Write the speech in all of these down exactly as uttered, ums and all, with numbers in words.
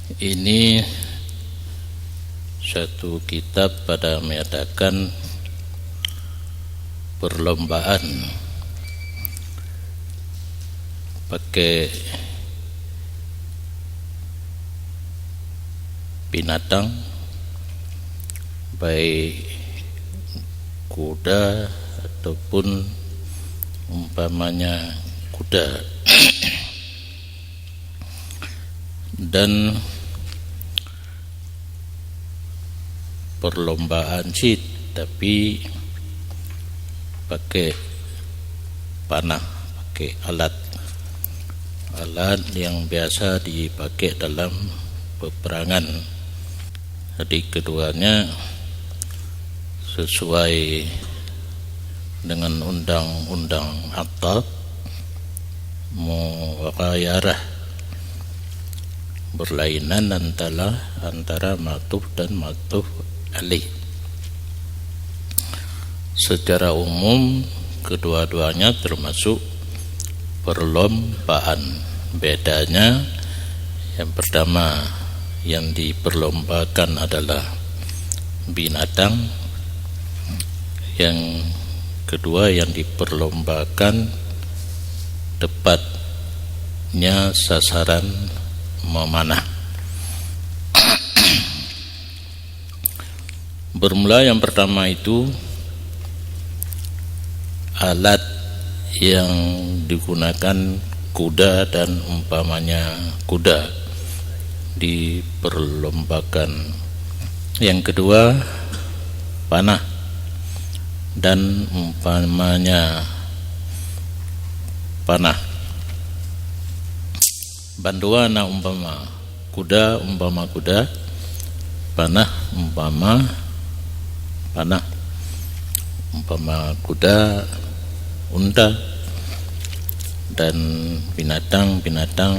Ini satu kitab pada menyatakan perlombaan pakai binatang, baik kuda ataupun umpamanya kuda. Dan perlombaan cit, tapi pakai panah, pakai alat. Alat yang biasa dipakai dalam peperangan. Jadi keduanya sesuai dengan undang-undang Ataf, mughayarah, berlainan antara, antara ma'tuf dan ma'tuf alaih. Secara umum, kedua-duanya termasuk perlombaan. Bedanya, yang pertama, yang diperlombakan adalah binatang, yang kedua, yang diperlombakan tepatnya sasaran memanah. Bermula yang pertama itu, alat yang digunakan kuda dan umpamanya kuda diperlombakan. Yang kedua, panah dan umpamanya panah. Bandua na umpama, kuda umpama kuda, panah umpama panah, umpama kuda, unta, dan binatang-binatang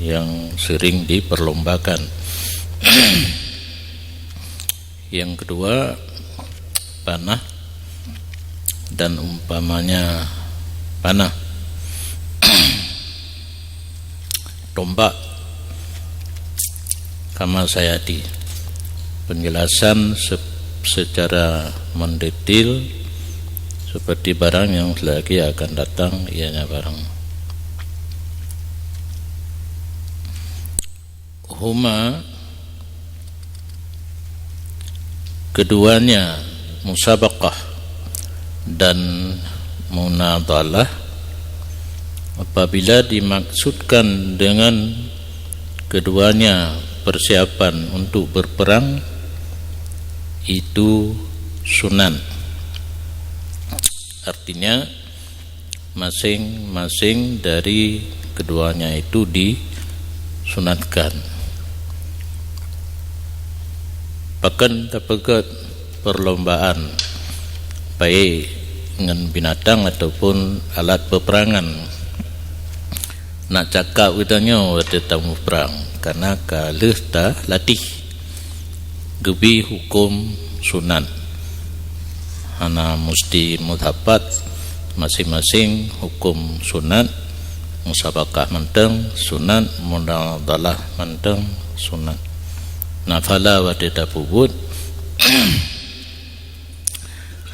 yang sering diperlombakan. Yang kedua, panah dan umpamanya panah. Tombak, kama sayati. Penjelasan se-, secara mendetil seperti barang yang lagi akan datang, ianya barang. Huma, keduanya, musabaqah dan munadhalah, apabila dimaksudkan dengan keduanya persiapan untuk berperang, itu sunat. Artinya, masing-masing dari keduanya itu disunatkan. Pakon tapeugét perlombaan, baik ngon binatang ataupun alat peperangan. Nak cakap geutanyoe watée tamuprang, karena ka lheueh talatéh. Geubri huköm sunat. Hana musti muthabat, masing-masing huköm sunat, musabaqah mantong sunat, munadhalah mantong sunat. Nafala watée tapeubuet,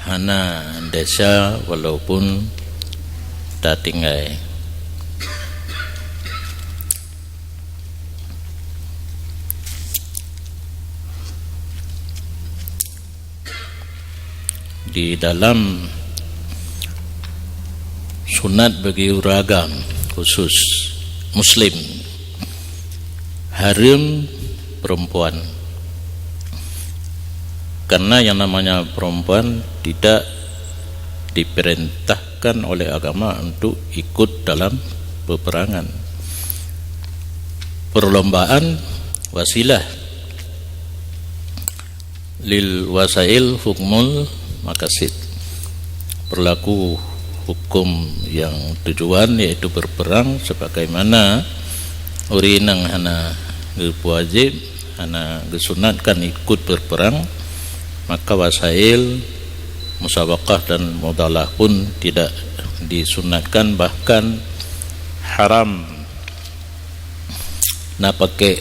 hana desya walaupun tatinggai. Di dalam sunat bagi ureuëng agam, khusus muslim, hareuem perempuan. Karena yang namanya perempuan tidak diperintahkan oleh agama untuk ikut dalam peperangan. Perlombaan wasilah, lil wasail hukmul maqasid. Berlaku hukum yang tujuan, yaitu berperang, sebagaimana ureuëng nyang hana geupeuwajéb, hana geusunatkan ikut berperang, maka wasail musabaqah dan munadhalah pun tidak disunatkan, bahkan haram. Na pakai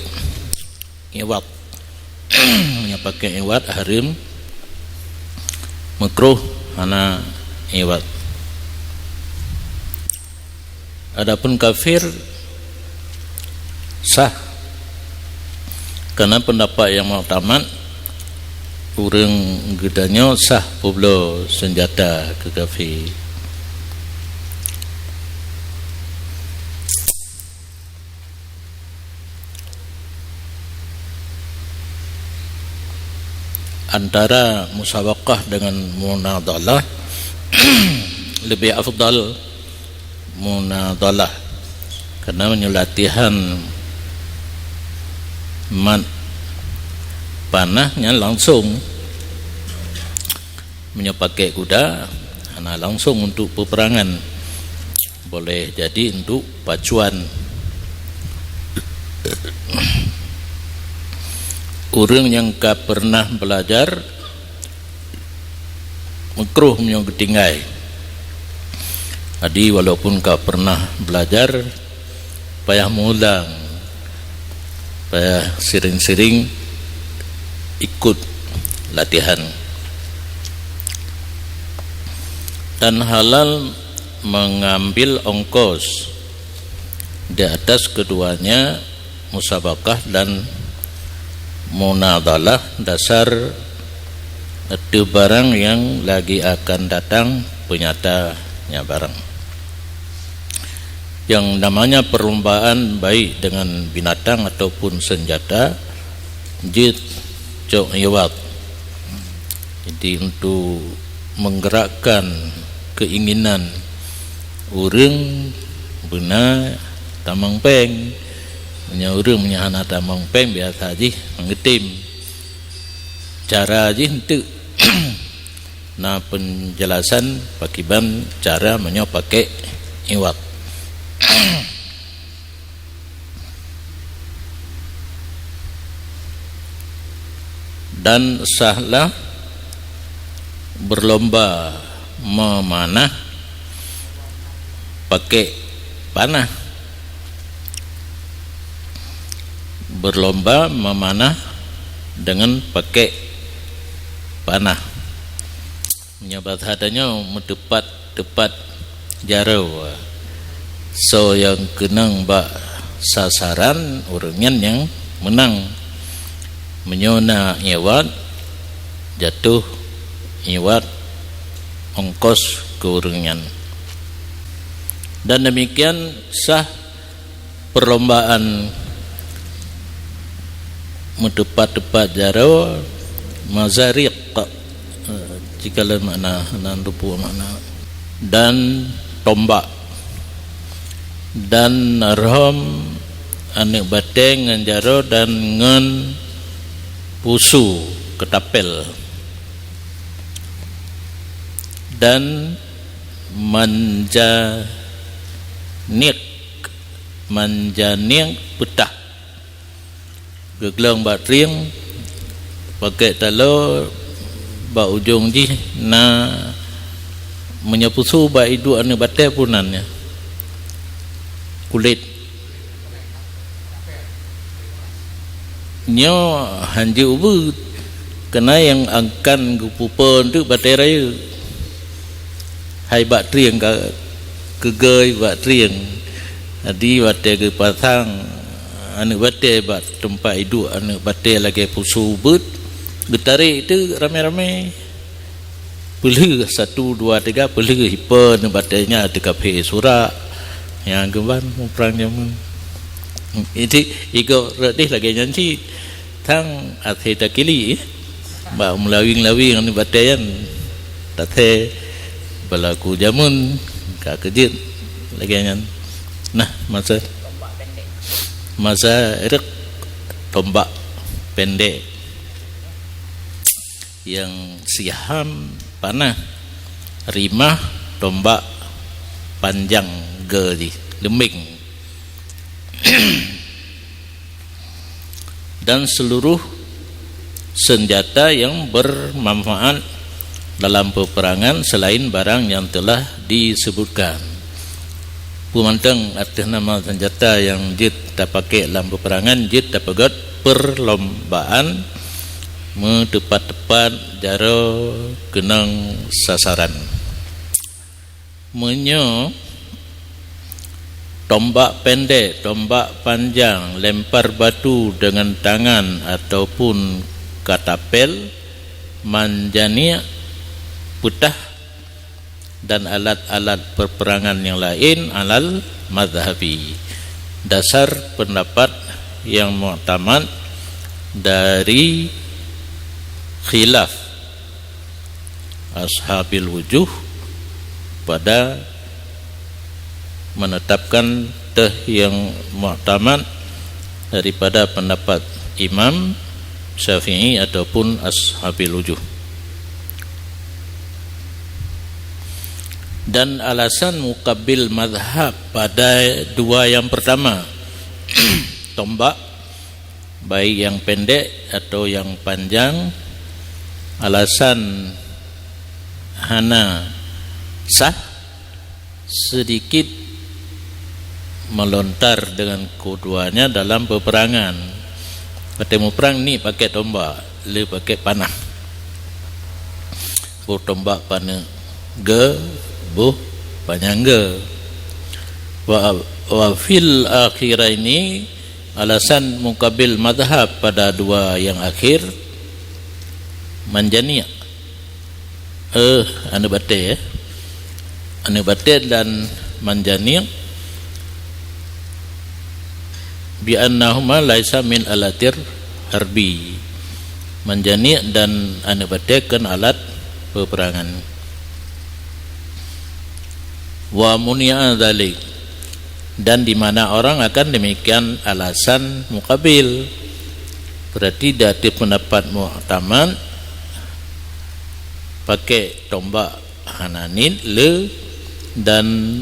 iwad. Meunyoe pakai iwad hareuem, makruh hana iwad. Adapun kafir sah, karena pendapat yang muktamad, ureuëng geutanyoe sah peubloe senjata keu kafir. Antara musabaqah dengan munadalah, lebih afdal munadalah, karena meunyoe latihan mat panah nyan langsung. Meunyoe pakai kuda, hana langsung untuk peperangan, boleh jadi untuk pacuan. Ureuëng nyang ka pernah belajar, makruh meunyoe geutinggai. Jadi, walaupun ka pernah belajar, payah meulang, payah sering-sering ikut latihan. Dan halal mengambil ongkos di atas keduanya, musabaqah dan munadalah, dasar ateueh barang yang lagi akan datang, peunyatanya barang. Yang namanya perlombaan, baik dengan binatang ataupun senjata, jeuet cok iwad. Jadi, untuk menggerakkan keinginan ureuëng beuna tamong péng. Meunyoe ureuëng meunyoe hana tamong péng, biasa jih meutem. Cara jih enteuk na penjelasan pakiban cara meunyoe pakai iwad. Dan sahlah berlomba memanah pakai panah. Berlomba memanah dengan pakai panah. Meunyoe bahasa tanyoe, meuteupat-teupat jaroe. Soe nyang keunong bak sasaran, ureuëng nyan nyang meunang. Meunyoe na iwad, jatoh iwad ongkos keu ureuëng nyan. Dan demikian sah perlombaan meuteupat-teupat jaroe, mazariq, eh, jikalau makna, nan tupu makna, dan tombak, dan rhom aneuëk batée ngon jaroe dan ngon pusu, keutapel, dan manjaniq, manjaniq peutah. Geuglong bak trieng, pakai taloe bak ujong jih na, meunyoe pusu bak iduek aneuëk batée pun nan nyan, kulét. Nyoe hanjeuet ubeuet, keunan nyang akan geupeupo teuk batée rayeuk. Hai bak trieng ka keugoi bak trieng. Jadi, watée geupasang aneuëk batée bak teumpat iduek aneuëk batée lagée pusu ubeuet, geutarek teuk ramé-ramé. Peulheueh satu, dua, tiga, peulheueh ipe aneuëk batée nyan teuka phé surak. Nyang geuban muprang jameun. Jadi, igoe rot deh lagée nyan cit. Tang até takili, eh. Bak meulawing-lawing aneuëk batée nyan. Taté beulaku jameun ka keujeuet lagée nyan. Nah, masa, masa rek tombak pendek. Nyang siham panah, rimah tombak panjang ge jih, leumbeng. Dan seluruh senjata yang bermanfaat dalam peperangan selain barang yang telah disebutkan. Peue mantong ateueh nama seunjata nyang jeuet tapaké lam peupeurangan jeuet tapeugét peulombaan meuteupat-teupat jaroe keunong sasaran. Meunyoe tombak pendek, tombak panjang, lempar batu dengan tangan ataupun katapel, manjaniq, peutah, dan alat-alat peupeurangan nyang laén alal madhhabi. Dasar peundapat nyang muktamad dari khilaf ashabil wujuh pada menetapkan teuh nyang muktamad daripada pendapat Imam Syafi'i ataupun ashabil wujuh. Dan alasan mukabil madhab pada dua nyang pertama, tombak, baik nyang pendek atau nyang panjang, alasan hana sah sedikit melontar dengan keduanya dalam peperangan. Watée muprang ni pakai tombak, le pakai panah. Boh tombak paneuk ge, boh panyang ge. Wa, wa fil akhiraini, alasan mukabil madhab pada dua nyang akhir, manjaniq. Eh, aneuk batée, eh. Aneuk batée dan manjaniq, bi annahuma laisa min alatir harbi. Manjaniq dan aneuk batée kon alat peperangan. Wa muni'a dzalik, dan di mana orang akan demikian alasan mukabil. Berarti di ateueh pendapat muktamad pakai tombak hana niet le dan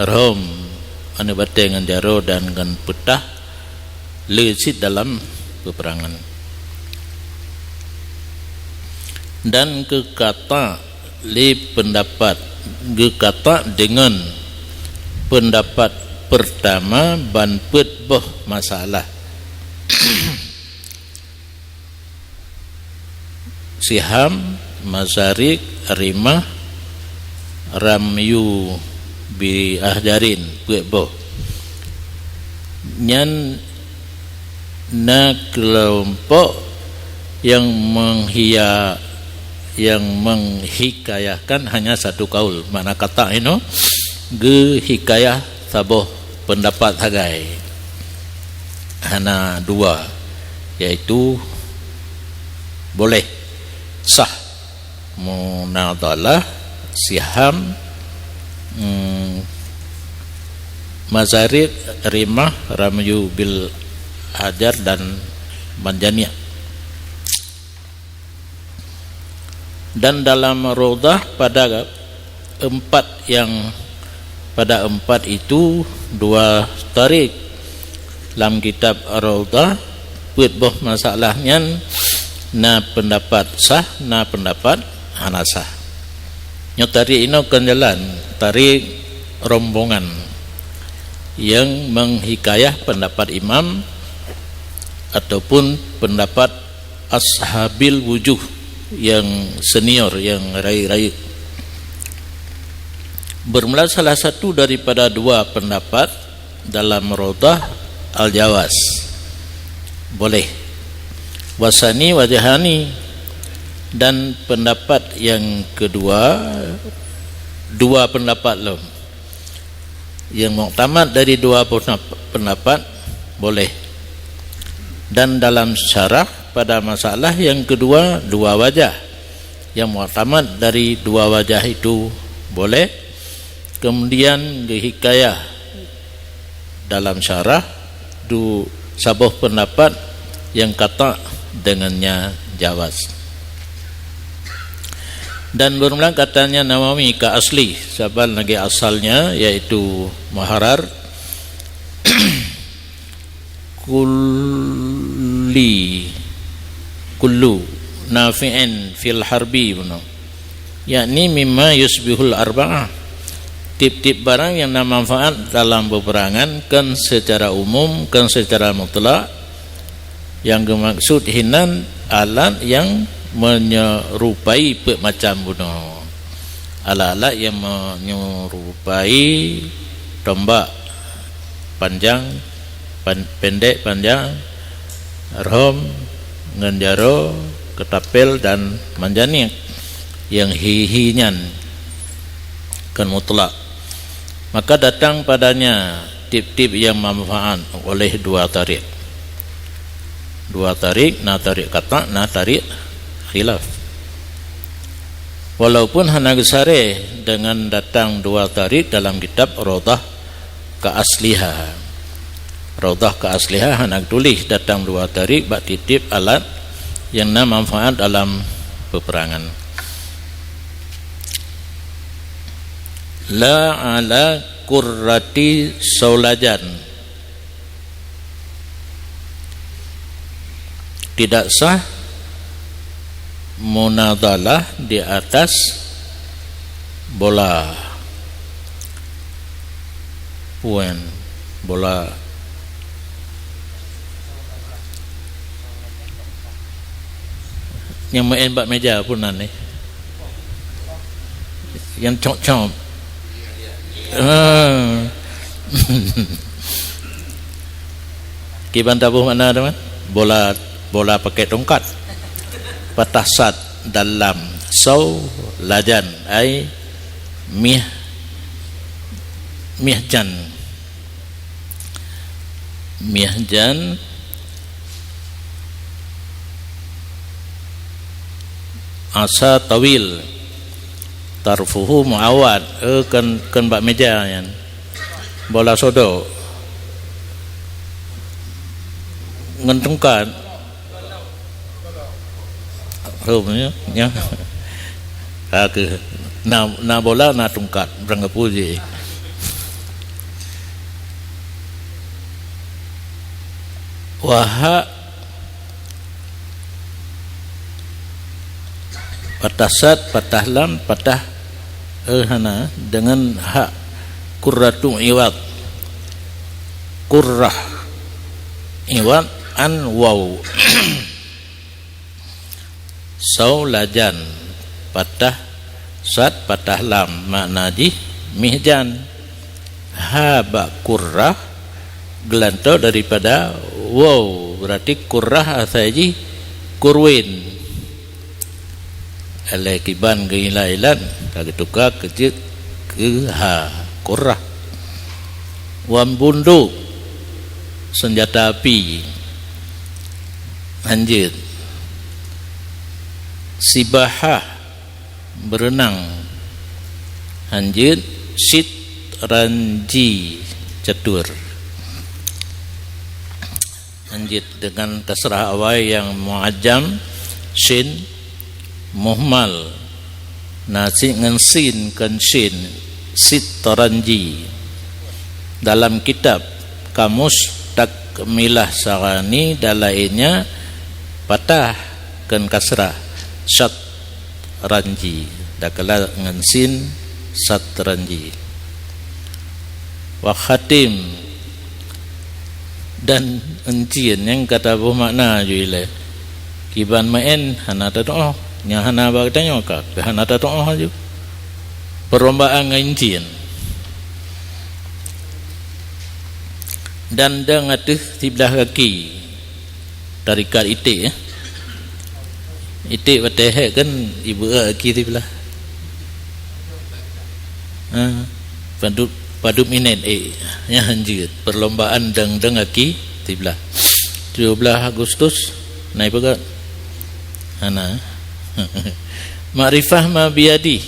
rhom, aneuk batée ngon jaroe dan ngon peutah le cit dalam peperangan. Dan geukata le pendapat, geukata dengan pendapat pertama ban peuet boh masalah. Siham, masarik, rimah, ramyu bi ahjarin, peuet boh. Nyan na keulompok nyang menghia-, nyang menghikayahkan hanya satu kaul. Makna kata inoe geuhikayah saboh pendapat sagai, hana dua, yaitu boleh, sah, munadalah, siham, mm, masarik, rimah, ramyu bil hajar, dan manjaniq. Dan dalam Raudhah pada empat yang, pada empat itu dua tarik. Lam kitab Raudhah, peuet boh masalah nyan na pendapat sah, na pendapat hana sah. Nyoe tarik inoe kon jalan, tarik rombongan nyang menghikayah pendapat imam ataupun pendapat ashabil wujuh nyang senior, nyang rayeuk-rayeuk. Bermula salah satu daripada dua pendapat dalam Raudhah al-jawaz, boleh. Wasani wajhani, dan pendapat yang kedua, dua pendapat lom. Yang muktamad dari dua pendapat, boleh. Dan dalam syarah pada masalah yang kedua, dua wajah. Yang muktamad dari dua wajah itu boleh. Kemudian dihikayah dalam syarah du saboh pendapat yang kata dengannya jawaz. Dan bermula katanya Nawawi ka asli, saban lagi asalnya, yaitu muharrar, kulli, kullu, nafi'in fil harbi, bunoe. Yakni mimma yusbihul arba'ah. Tiep-tiep barang nyang na manfaat dalam peperangan, kon seucara umum, kon seucara mutlak. Nyang geumaksud hinan alat nyang meunyerupai peuet macam bunoe. Alat-alat nyang meunyerupai tombak panjang, pan-, pendek panjang, rhom ngon jaroe, keutapel dan manjaniek nyang hi-hi nyan kon mutlak. Maka datang padanya tiep-tiep nyang manfaat oleh dua tarik. Dua tarik, na tarik qatha', na tarik khilaf. Walaupun hana geusaré dengan datang dua tarik dalam kitab Raudhah Kaaslihah. Raudhah Kaaslihah hana geutuléh datang dua tarik bak tiep-tiep alat nyang na manfaat dalam peperangan. La ala kurrati saulajan. Tidak sah munadhalah di atas bola. Puan, bola. Nyang meu'en bak meja pun nan ni. Nyang cop-cop. Ah. Kiban taboh makna teuma? Bola, bola pakai tongkat. Patah sat dalam saulajan ai mih-, mihjan. Mihjan asa tawil, tarfuhu muawad, eh, kon, kon bak meja nyan. Bola sodok ngon tungkat. Rhom nyoe, nyoe. Ha, keuh. Na, na bola, na tungkat, beurangkapeue jih. Wahak patah sad, patah lam, patah, eh, hana, deungon hak kurratu iwad. Kurrah iwad an waw. Saulajan, patah sad, patah lam, makna jih mihjan. Ha bak kurrah geulantoe daripada waw, berarti kurrah asai jih kurwin. Alah kiban geuilat-ilat, ka geutuka keu jeuet keu ha, kurrah. Wan bunduk, senjata api. Hanjeuet. Sibahah, berenang. Hanjeuet. Syitranji, catur. Hanjeuet dengan kasrah awai nyang muajam, syin muhmal. Na cit ngon sin, kon syin, syitranji. Dalam kitab Kamus Takmilah Sarani dan lainnya, patah kon kasrah, syatranji. Dakala ngon sin, satranji. Wa khatim, dan euncien nyang ka taboh makna ju ilée. Kiban meu'en hana tatu'oh, nyang hana bak geutanyoe ka, hana tatu'oh aju. Perlombaan ngon euncien. Dan dong ateueh siblah gaki. Tarikat iték, eh. Iték watée hék kan ibeuet aki siblah. Ha, padub, padub minét, eh, nyan hanjeuet. Perlombaan dong-dong aki siblah. Tujoh blaih Agustus, na ipeugah? Hana. Makrifah ma biadi.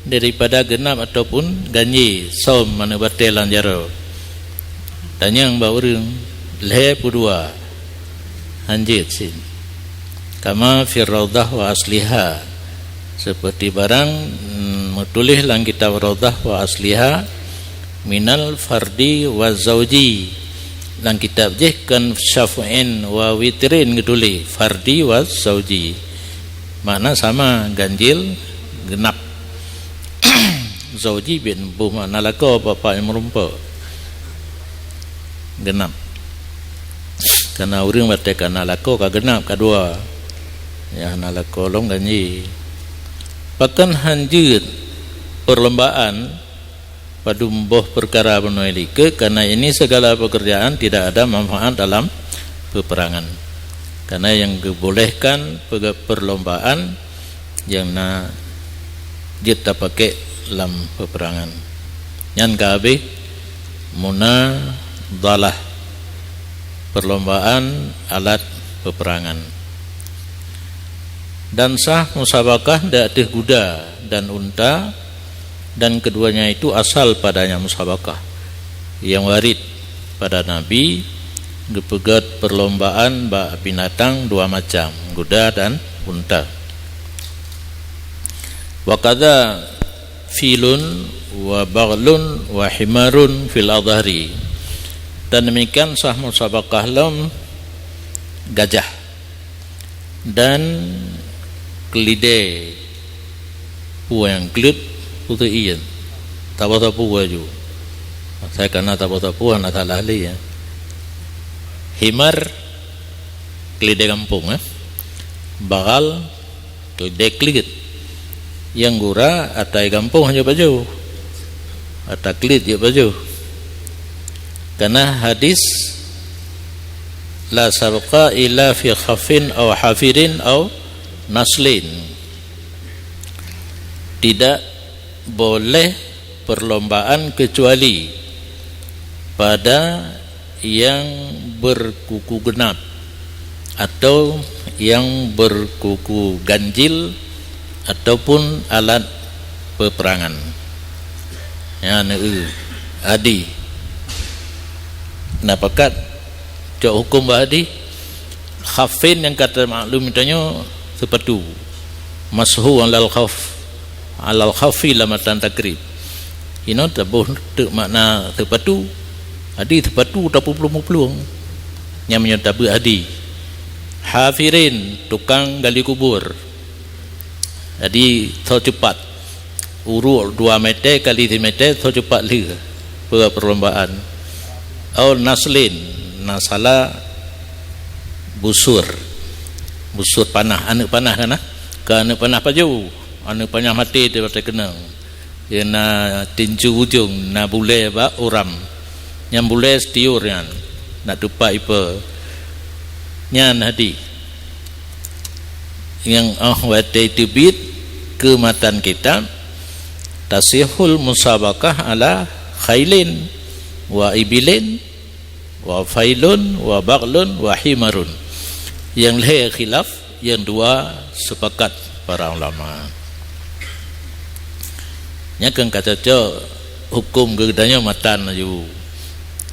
Daripada genap ataupun ganjé, som manö batée lam jaroe. Tanyong bak ureuëng, lhée peue dua, hanjeuet sin. Kama fir raudhah wa asliha, seperti barang, mm, meutuléh lam kitab Raudhah wa Asliha, minal fardi wa zauji. Lam kitab jih kon syaf'in wa witrin geutuléh, fardi wa zauji. Makna sama, ganjil genap. Zauji biet boh makna lakoe, bapak nyang meurumpok. Geunap. Karena ureuëng watée ka na lakoe ka geunap, ka dua. Ya, na lakoe lom ganjil. Pakon hán jeuet perlombaan padum boh peukara bunoe likot, karena ini segala pekerjaan tidak ada manfaat dalam peperangan. Karena yang geubolehkan pege-, perlombaan nyang na jeuet tapakék lam peperangan. Nyan ka habéh munadhalah, perlombaan alat peperangan. Dan sah musabakah di ateueh guda dan unta, dan keduanya itu asal padanya musabakah. Nyang warid pada Nabi, geupeugét perlombaan bak binatang dua macam, guda dan unta. Wa kadza filun wa baghlun wa himarun fil adhari. Dan demikian sah musabakah lom gajah dan keulidé, peue nyang kleuet, peue teuh ién. Saboh sapeue laju. Asai ka na saboh sapeue hana salah lé, ya. Himar, keulidé gampông, eh. Baghal, keulidé kleuet. Nyang guda ata gampông hana pajoh. Ata kleuet jeuet pajoh. Karena hadis, "La sabqa illa fi khaffin aw hafirin aw naslin." Tidak boleh perlombaan kecuali pada yang berkuku genap atau yang berkuku ganjil ataupun alat peperangan. Ya, neu, adi. Na pakat cok huköm bak adi. Khaffin nyang ka tamaklum tanyoe seupatu. Mashu alal khaf, alal khaffi lam matan takrib. Inoe taboh teuk makna seupatu. Adi seupatu tapuplueng-puplueng. Nyang meunyoe tabeuet adi. Hafirin, tukang gali kubur. Adi tho cupat. Uruek dua meter kali simeter, tho cupat lheueh. Peue perlombaan. Au naslin, nasala busur. Busur panah, aneuëk panah kan, ah? Ka aneuëk panah pajoh, aneuëk panah maté di batée keunong. Ié na tinju ujong, na bulée bak uram. Nyang bulée setiur nyan, nak tupak ipe. Nyan hadi. Nyang óh watée teubiet keu matan kitab, tasihul musabaqah ala khailin wa ibilin wa failun wa baghlun wa himarun. Nyang lhée khilaf, nyang dua sepakat para ulama. Nyan keuh ka cocok huköm geutanyoe matan laju.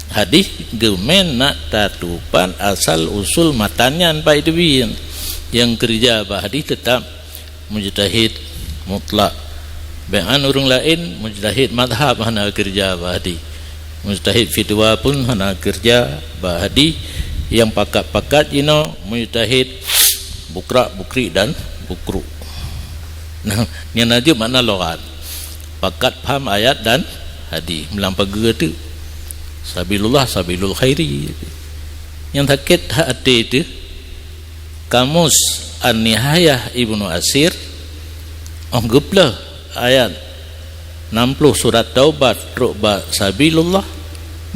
Hadih geumén nak tatupat asal usul matan nyan bak teubiet. Nyang keureuja bak hadih teutap mujtahid mutlak. Bék an ureuëng laén mujtahid mazhab hana keureuja bak hadih. Mujtahid fitwa pun hana keureuja bak hadih. Nyang pakat-pakat jinoe mujtahid bukrak, bukrik dan bukruk. Nah, nyan laju makna lughat. Pakat paham ayat dan hadih. Meulang pageue teuk. Sabilullah, sabilul khairi. Nyang sakét hati teuh, Kamus An-Nihayah Ibnu Asir, óh geupleuh ayat enam puluh surat Taubat trok bak sabilullah,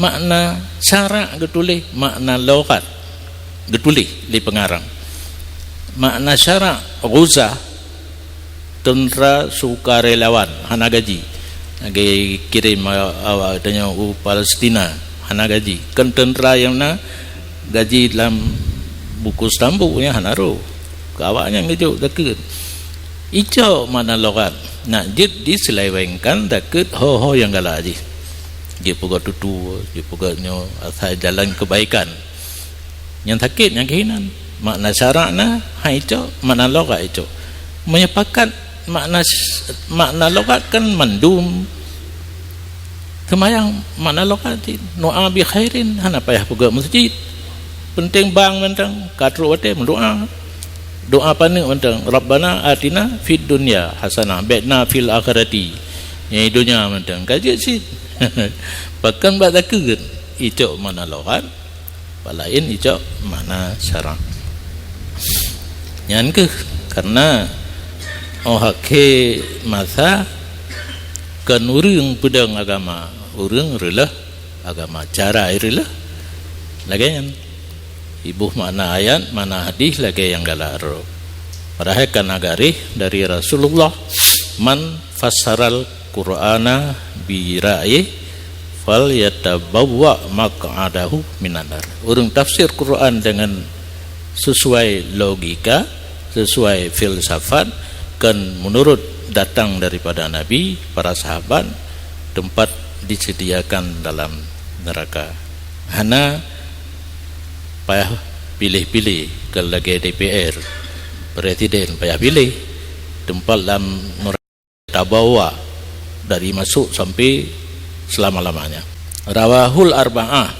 makna syarak geutuléh, makna lughat geutuléh lé pengarang. Makna syarak ghuzah, teuntra sukarelawan, hana gaji. Lagée kirém awak tanyoe u Palestina, hana gaji. Kon teuntra nyang na gaji lam buku stambu nyan hana rôh. Keu awak nyan geujok zakeuet. Icok makna lughat, nak jeuet diseulewengkan zakeuet ho-ho nyang galak jih. Jeuet peugöt tutue, jeuet peugöt nyoe, asai jalan keubaikan. Nyang sakét nyang keuh inan. Makna syarak na, hai cok, makna lughat hai cok. Meunyoe pakat makna s-, makna lughat kan mandum. Seumayang makna lughat cit. Doa bi khairin, hana payah peugöt meuseujid. Penting bang mantong, ka trok watée meudoa. Doa paneuk mantong, "Rabbana atina fid dunya hasanah, bék na fil akhirati." Nyang donya mantong ka jeuet cit. Pakon bak takheun, icok makna lughat, bak laén icok makna syarak. Nyan keuh karena óh akhé masa kon ureuëng peudong agama, ureuëng reuloh agama, cara reuloh lagée nyan. Iboh makna ayat, makna hadis lagée nyang galak droe. Padahai ka na garéh dari Rasulullah, "Man fassaral Qur'ana bi ra'yi falyatabawwa maq'adahu minan nar." Ureuëng tafsir Quran dengan sesuai logika, sesuai filsafat, kan menurut datang daripada Nabi, para sahabat, tempat disediakan dalam neraka. Hana payah piléh-piléh, kon lagée D P R, presiden payah piléh tempat lam neraka, tabawa dari masuk sampai selama-lamanya. Rawahul arba'ah,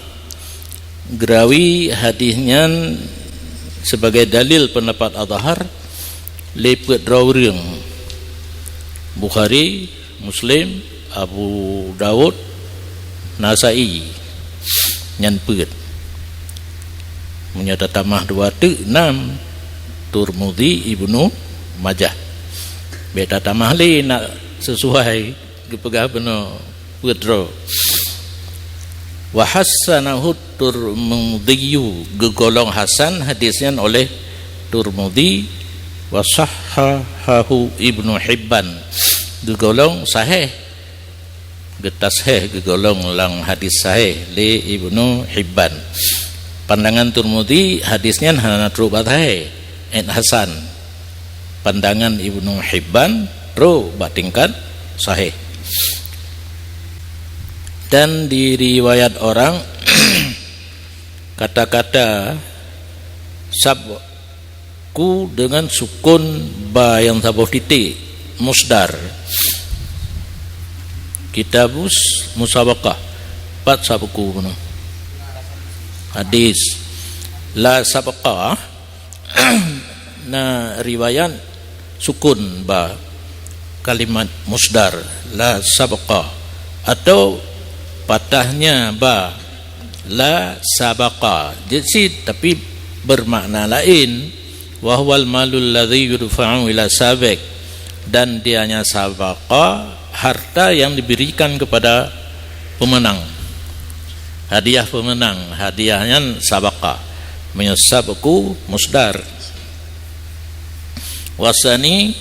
geurawi hadis nyan sebagai dalil pendapat Azhar lé peuet droe ureuëng, Bukhari, Muslim, Abu Daud, Nasai, nyan peuet. Meunyoe tatamah dua teuk nam, Turmudi, Ibnu Majah. Bék tatamah lé nak sesuai geupeugah bunoe peuet droe. Wa hassanahu Turmudiyyu, geugolong hasan hadis nyan oleh Turmudi, wa sahhahahu Ibnu Hibban, geugolong sahih, geutashih, geugolong lam hadis sahih lé Ibnu Hibban. Pandangan Turmudi, hadis nyan hana trok bak sahih, eh, hasan. Pandangan Ibnu Hibban trok bak tingkat sahih. Dan di riwayat orang, kata-kata sabqu dengan sukun ba nyang saboh titik, musdar. Kitabus musabaqah. Pat sabqu bunoe? Hadis. La sabqa. Na riwayat sukun ba kalimat musdar, la sabqa, atau patahnya ba, la sabaqa. Jeuet cit, tapi bermakna lain. Wa huwal malul ladzi yudfa'u ila sabiq. Dan dianya sabaqa, harta yang diberikan kepada pemenang. Hadiah pemenang, hadiah nyan sabaqa. Meunyoe sabqu musdar. Wasani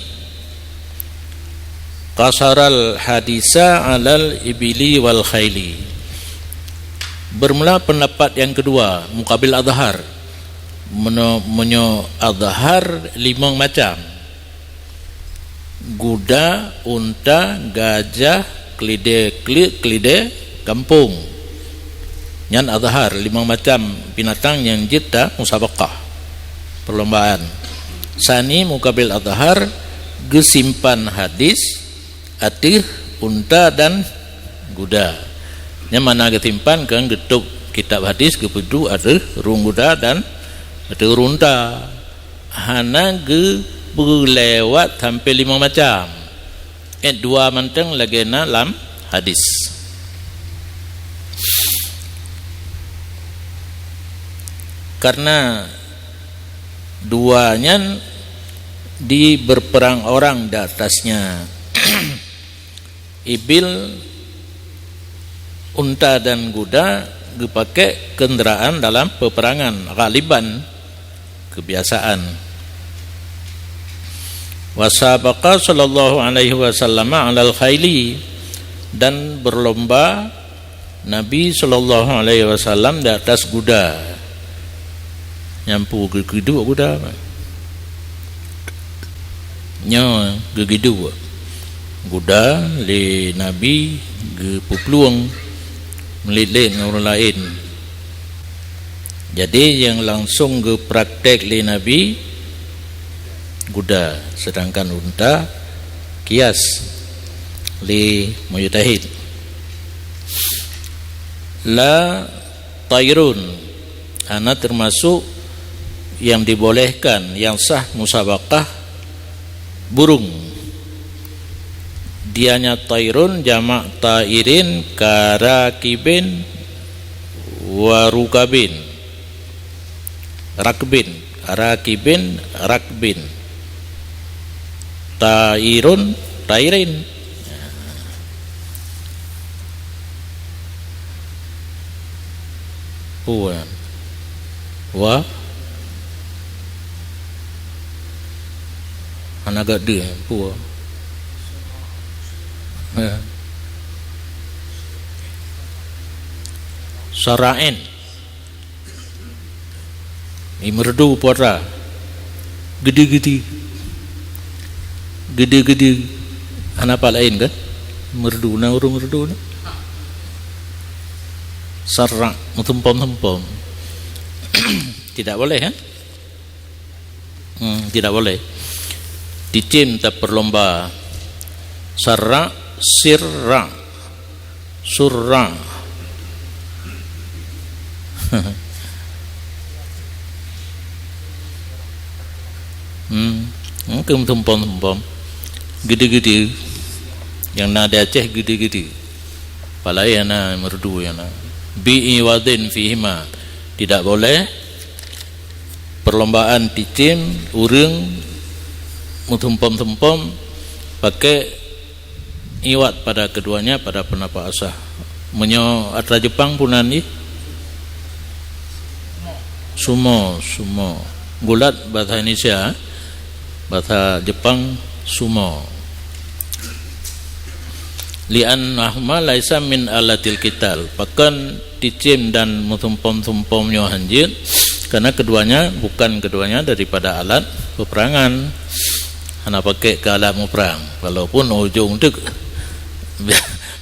qasaral hadisa alal ibili wal khaili. Bermula pendapat yang kedua, mukabil azhar. Meno-, meunyoe azhar limong macam. Guda, unta, gajah, keulidé kleuk, keulidé gampông. Nyan azhar, limong macam binatang nyang jeuet ta musabaqah, perlombaan. Sani mukabil azhar, geusimpan hadis ateueh unta dan guda. Nyan makna geusimpan, kan geutôb kitab hadis geupeuduek ateueh rueng guda dan ateueh rueng unta. Hana geupeulewat sampoe limong macam. Eh, dua mantong lagée na lam hadis. Karena dua nyan di berperang orang di atasnya. Ibil, unta dan guda geupaké kenderaan dalam peperangan, ghaliban, kebiasaan. Wa sabaqa sallallahu alaihi wasallam alal khaili, dan berlomba Nabi sallallahu alaihi wasallam di atas guda. Nyampu geugiduek guda. Nyoe geugiduek guda lé Nabi, geupeuplueng meulet-let ngon ureuëng laén. Jadi, nyang langsong geupraktek lé Nabi guda, sedangkan unta kias lé mujtahid. La tairun, hana termasuk yang dibolehkan, yang sah musabaqah burung. Dianya tairun, jamak tairin, karakibin, warukabin. Rakbin, rakibin, rakbin. Tairun, tairin. Puan. Wa. Hana gak deuh, puan. Sara'in. Imeurdu putra. Gede-gede. Gede-gede. Hana pat laén kan? Merdu na ureuëng merdu na. Sarra, meutumpom-tumpom. Tidak boleh kan? Hmm, tidak boleh. Cicém taperlomba. Sarra, sirra. Surra. Hmm. Mungkin tumpom-tumpom. Gede-gede. Yang na di Aceh gede-gede. Palai yang na merdu yang na. Bi iwadin fihima. Tidak boleh perlombaan cicém ureuëng meutumpom-tumpom pakai iwat pada keduanya pada pendapat asah. Meunyoe atra Jepang punan jih? Sumo, sumo. Gulat bahasa Indonesia, bahasa Jepang sumo. Li'annahuma laisa min alatil qital. Pakon cicém dan meutumpom-tumpom nyoe hanjeuet, karena keduanya bukan keduanya daripada alat peperangan. Hana pakai ke alat muprang, walaupun ujong tu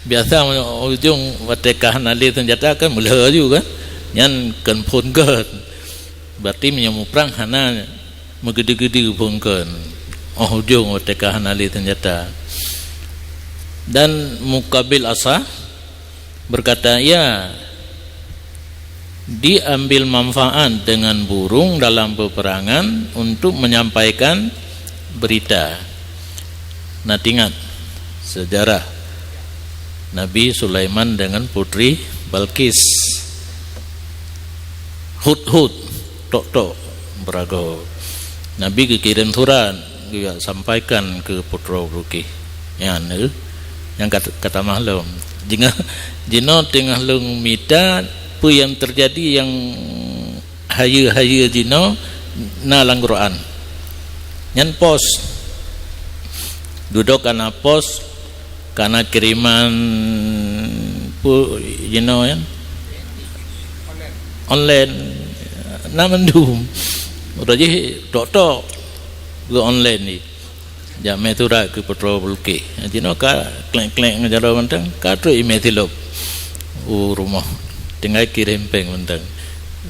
biasa ujong watée ka hana lé senjata kan meulheueh aju kan. Nyan kan phon kan. Berarti meunyoe muprang hana meugede-gede phon kan. Oh ujong watée ka hana lé senjata. Dan mukabil asa berkata, ya, diambil manfaat dengan burung dalam peperangan untuk menyampaikan berita. Nah, ingat sejarah Nabi Sulaiman dengan Putri Balqis. Hudhud, tok-tok, beuragoe. Nabi geukirém surat, geujak sampaikan keu putroe Balqis. Nyan, eh, nyang kat-, kata mahlom. Jingah, jinoe teungoh lôn mita peue nyang teujadi nyang hayeue-hayeue jinoe na lam Quran. Nyan pos. Dudoe kana pos, kana kiriman pu-, jinoe nyan. Online. Na mandum. Udah jih tok-tok. Geu online ni. Jak mé surat keu putroe Balqis. Jinoe ka klek-klek ngon jaroe mantong, ka trok imé silop u rumoh. Tinggai kirém péng mantong.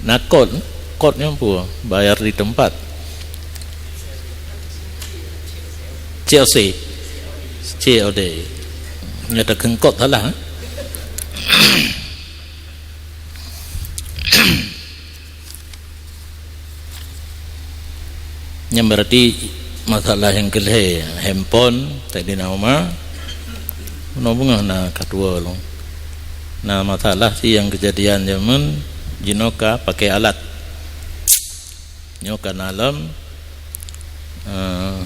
Na kot, kot nyoe peue? Bayar di tempat. C O C. C O D. Nyoe takheun kot salah, eh? Nyan berarti masalah nyang keu lhée, handphone, Saidina Umar, bunoe beungoh na ka tuwoe lom. Na masalah si nyang keujadian jameun jinoe ka pakai alat. Nyoe ka na lom, eh,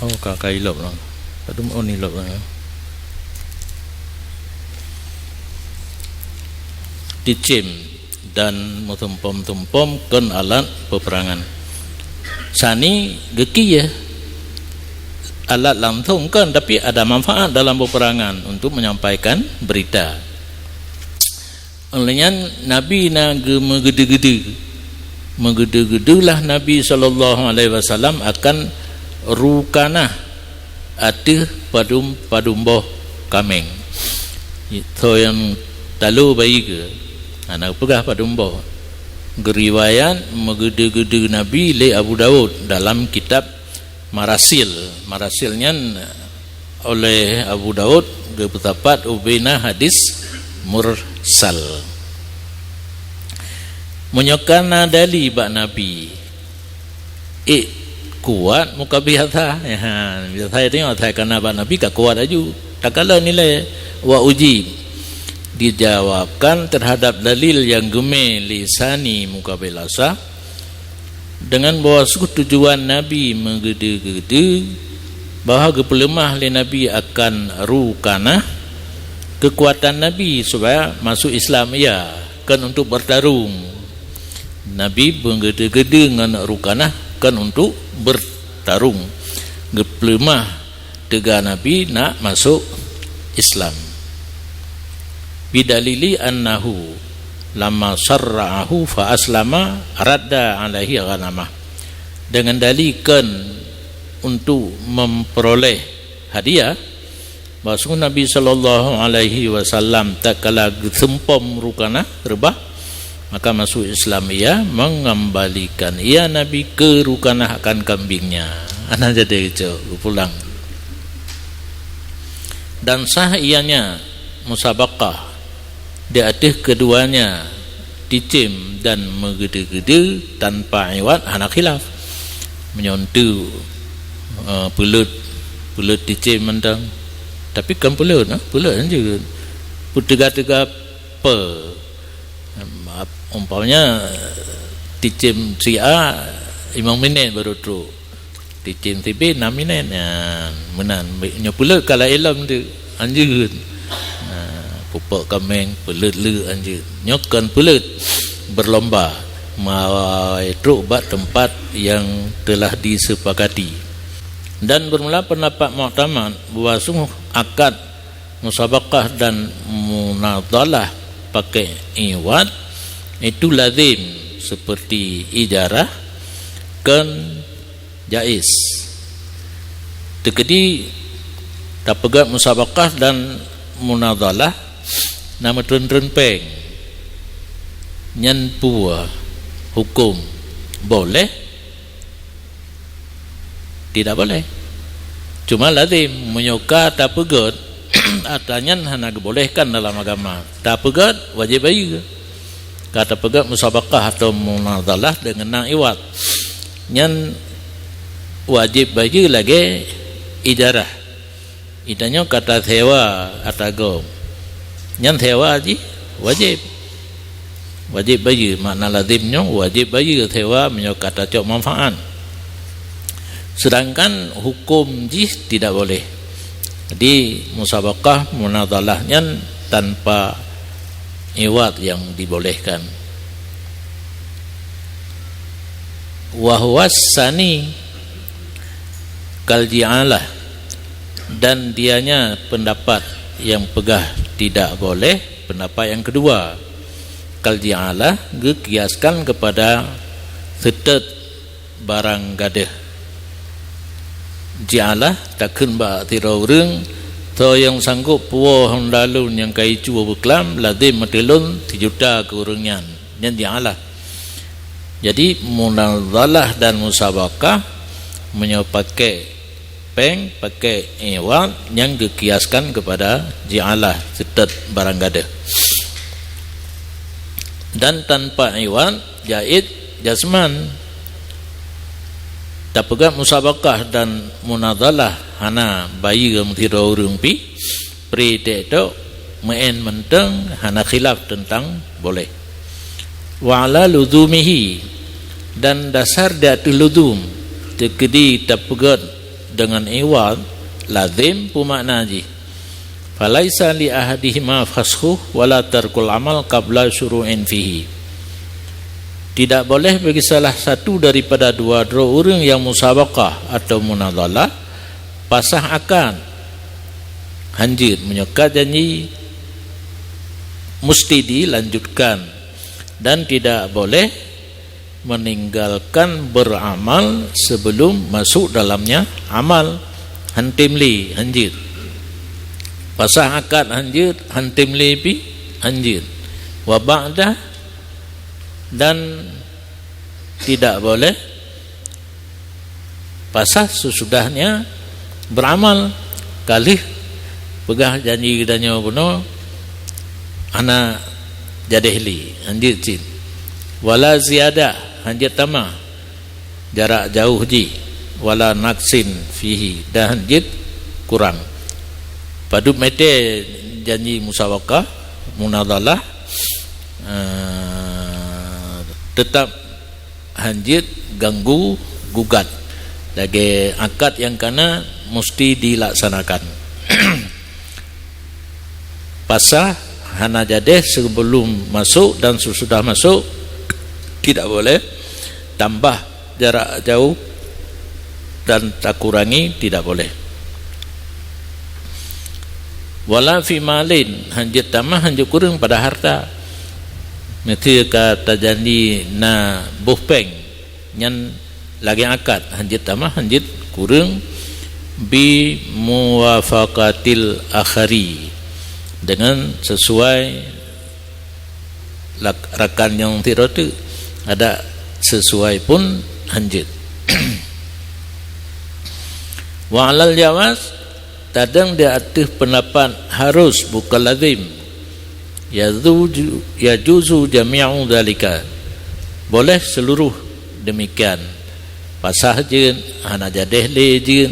oh, ka, ka ilop lom. Padum on ilop lom. Cicém dan meutumpom-tumpom kon alat peperangan. Sani geukieh alat langsong kon, tapi ada manfaat dalam peperangan untuk menyampaikan berita. Oleh nyan, Nabi na geumeugeudeue-geudeue. Meugeudeue-geudeue lah Nabi sallallahu alaihi wasallam akan rukanah ateueh padum, padum boh kaméng. Soe nyang talo bayi geuh, hana peugah padum boh. Geuriwayat meugeudeue-geudeue Nabi lé Abu Daud dalam kitab Marasil. Marasil nyan oleh Abu Daud geupeusapat ubena hadis mursal. Meunyoe ka na dali bak Nabi, ék Kuat muka biasa. Ya, biasa itu yang saya kena bak Nabi ka kuat aju. Takala nilai wa uji dijawabkan terhadap dalil yang gemé lisani muka biasa dengan bahwa sungguh tujuan Nabi meugede-gede bahwa geupeuleumah lé Nabi akan rukanah kekuatan Nabi supaya masuk Islam ia kan untuk bertarung. Nabi beugede-gede ngon rukanah kan untuk bertarung. Geupeuleumah teuga Nabi nak masuk Islam. Bidalili annahu lama sarra'ahu fa aslama radda alaihi ghanamah. Dengan dalikan untuk memperoleh hadiah, bahwa sungguh Nabi sallallahu alaihi wasallam tatkala geuseumpom rukanah reubah, maka masuk Islam ia mengembalikan ia Nabi ke rukanah akan kambingnya. Anak jadi cok pulang. Dan sah ianya musabaqah di ateueh keduanya ticem dan meugede-gede tanpa iwat hana khilaf. Meunyoe enteuk, eh, peuleut, peuleut ticem mantong. Tapi kan peuleut, eh, peuleut kan je. Peuteuga-teuga pe. Umpamanya ticem si A limong minit baru trok. Ticem si B enam minit. Nyan, meunan. Nyoe peuleut ka laén lom tu. Anjeut. Ha, pupuk kaméng, peuleut le anjeut. Nyoe kon peuleut, berlomba. Mawai trok bak tempat yang telah disepakati. Dan bermula pendapat muktamad bahwa sungguh akad musabaqah dan munadhalah pakai iwad itu lazim seperti ijarah, kon jaiz. Teukeudi tapeugét musabaqah dan munadhalah na meuteun-teun péng, nyan peue huköm, boleh? Tidak boleh. Cuma lazim, meunyoe ka tapeugét, atra nyan hana geubolehkan dalam agama. Tapeugét wajéb bayeue. Ka tapeugét musabaqah atau munadhalah deungon na iwad, nyan wajéb bayeue lagée ijarah. Itanyoe ka tasewa atra gob, nyan sewa jih wajéb. Wajéb bayeue, makna lazim nyoe wajéb bayeue sewa meunyoe ka tacok manfaat. Sedangkan huköm jih tidak boleh. Jadi, musabaqah, munadhalah nyan tanpa iwad yang dibolehkan. Wa huwa sani kal ji'alah, dan dianya pendapat yang peugah tidak boleh, pendapat yang kedua, kal ji'alah, geukiaskan kepada seutôt barang gadôh. Ji'alah takheun bak sidroe ureuëng, soe nyang sanggob puwoe honda lôn nyang ka icue beuklam, lazim meuteulon sijuta keu ureuëng nyan. Nyan ji'alah. Jadi, munadhalah dan musabaqah, meunyoe pakai péng, pakai iwad, nyan geukiaskan kepada ji'alah, seutôt barang gadôh. Dan tanpa iwad, jaiz jazman. Tapeugét musabaqah dan munadhalah hana bayeue sidroe ureuëng pih, pri teuh tok, meu'én mantong hana khilaf teuntang boleh. Wa ala luzumihi, dan dasar di ateueh luzum, teukeudi tapeugét deungon iwad, lazim peumakna jih. Falaisa li ahadihima faskhuh wala tarkul amal qabla syuru'in fihi. Tidak boleh bagi salah satu daripada dua droe ureuëng nyang musabaqah atau munadhalah pasah akad hanjeuet meunyoe ka janji musti dilanjutkan, dan tidak boleh meninggalkan beramal sebelum masuk dalamnya amal. Hantom lé hanjeuet. Pasah akad hanjeuet, hantom lé pih hanjeuet. Wa ba'dah, dan tidak boleh pasah sesudahnya beramal. Ka lheueh peugah janji geutanyoe bunoe, hana jadeh lé, hanjeuet cit. Wala ziyadah, hanjeuet tamah jarak jauh jih. wala naqsin fihi, dan hanjeuet kurang. Padub mete janji musabaqah, munadhalah, eh, teutap hanjeuet ganggu gugat. Lagée akad nyang kana musti dilaksanakan. Pasah hana jadeh sebelum masuk dan sesudah masuk tidak boleh. Tambah jarak jauh dan takurangi tidak boleh. Wala fi malin, hanjeuet tamah, hanjeuet kureueng pada harta. Meusé ka tajanji na boh péng, nyan lagée akad, hanjeuet tamah, hanjeuet kureueng, bi muwafaqatil akhari, dengan sesuai lak-, rakan nyang sidroe teuk, adak sesuai pun hanjeuet. Wa alal jawaz, tadong di ateueh peundapat harus, bukan lazim. Yazuju-, yajuzu jami'u dzalika. Boleh seluruh demikian. Pasah jeuet, hana jadeh lé jeuet,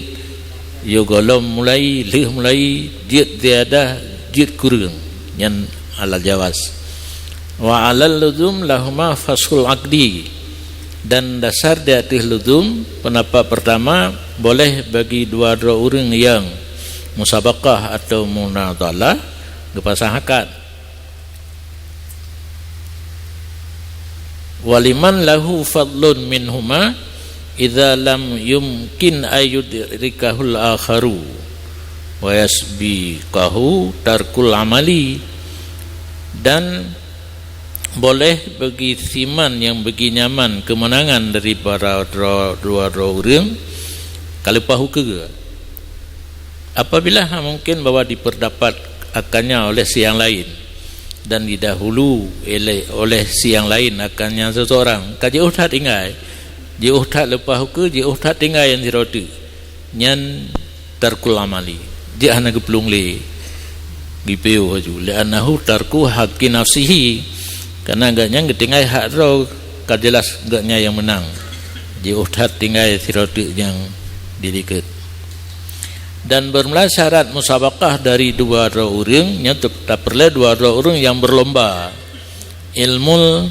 yôh gohlom mulai, lheueh mulai, jeuet ziyadah, jeuet kureueng, nyan alal jawaz. Wa alal luzum lahuma fashul aqdi, dan dasar di ateueh luzum, pendapat pertama, boleh bagi dua droe ureuëng nyang musabaqah atau munadhalah geupasah akad. Waliman lahu fadlun minhuma idza lam yumkin ayyudrikahul akharu wa yasbiqahu tarkul amali, dan boleh bagi siman nyang bagi nyaman keumeunangan daripada dua, dua droe ureuëng ka leupah ukeue. Apabila ha mungkin bahwa diperdapat akannya oleh si yang lain dan didahulu ele-, oleh si yang lain akannya seseorang, ka jiôh that tinggai, jiôh that leupah ukeue, jiôh that tinggai nyang sidroe teuk, nyan tarkul amali, jeuet hana geuplueng lé, geupiôh laju, li'annahu tarku haqqi nafsihi, karena gobnyan geutinggai hak droe, ka jelas gobnyan nyang meunang, jiôh that tinggai sidroe teuk nyang dilikot. Dan bermula syarat musabaqah dari dua droe ureuëng, nyan teupeureulee dua droe ureuëng nyang berlomba ilmul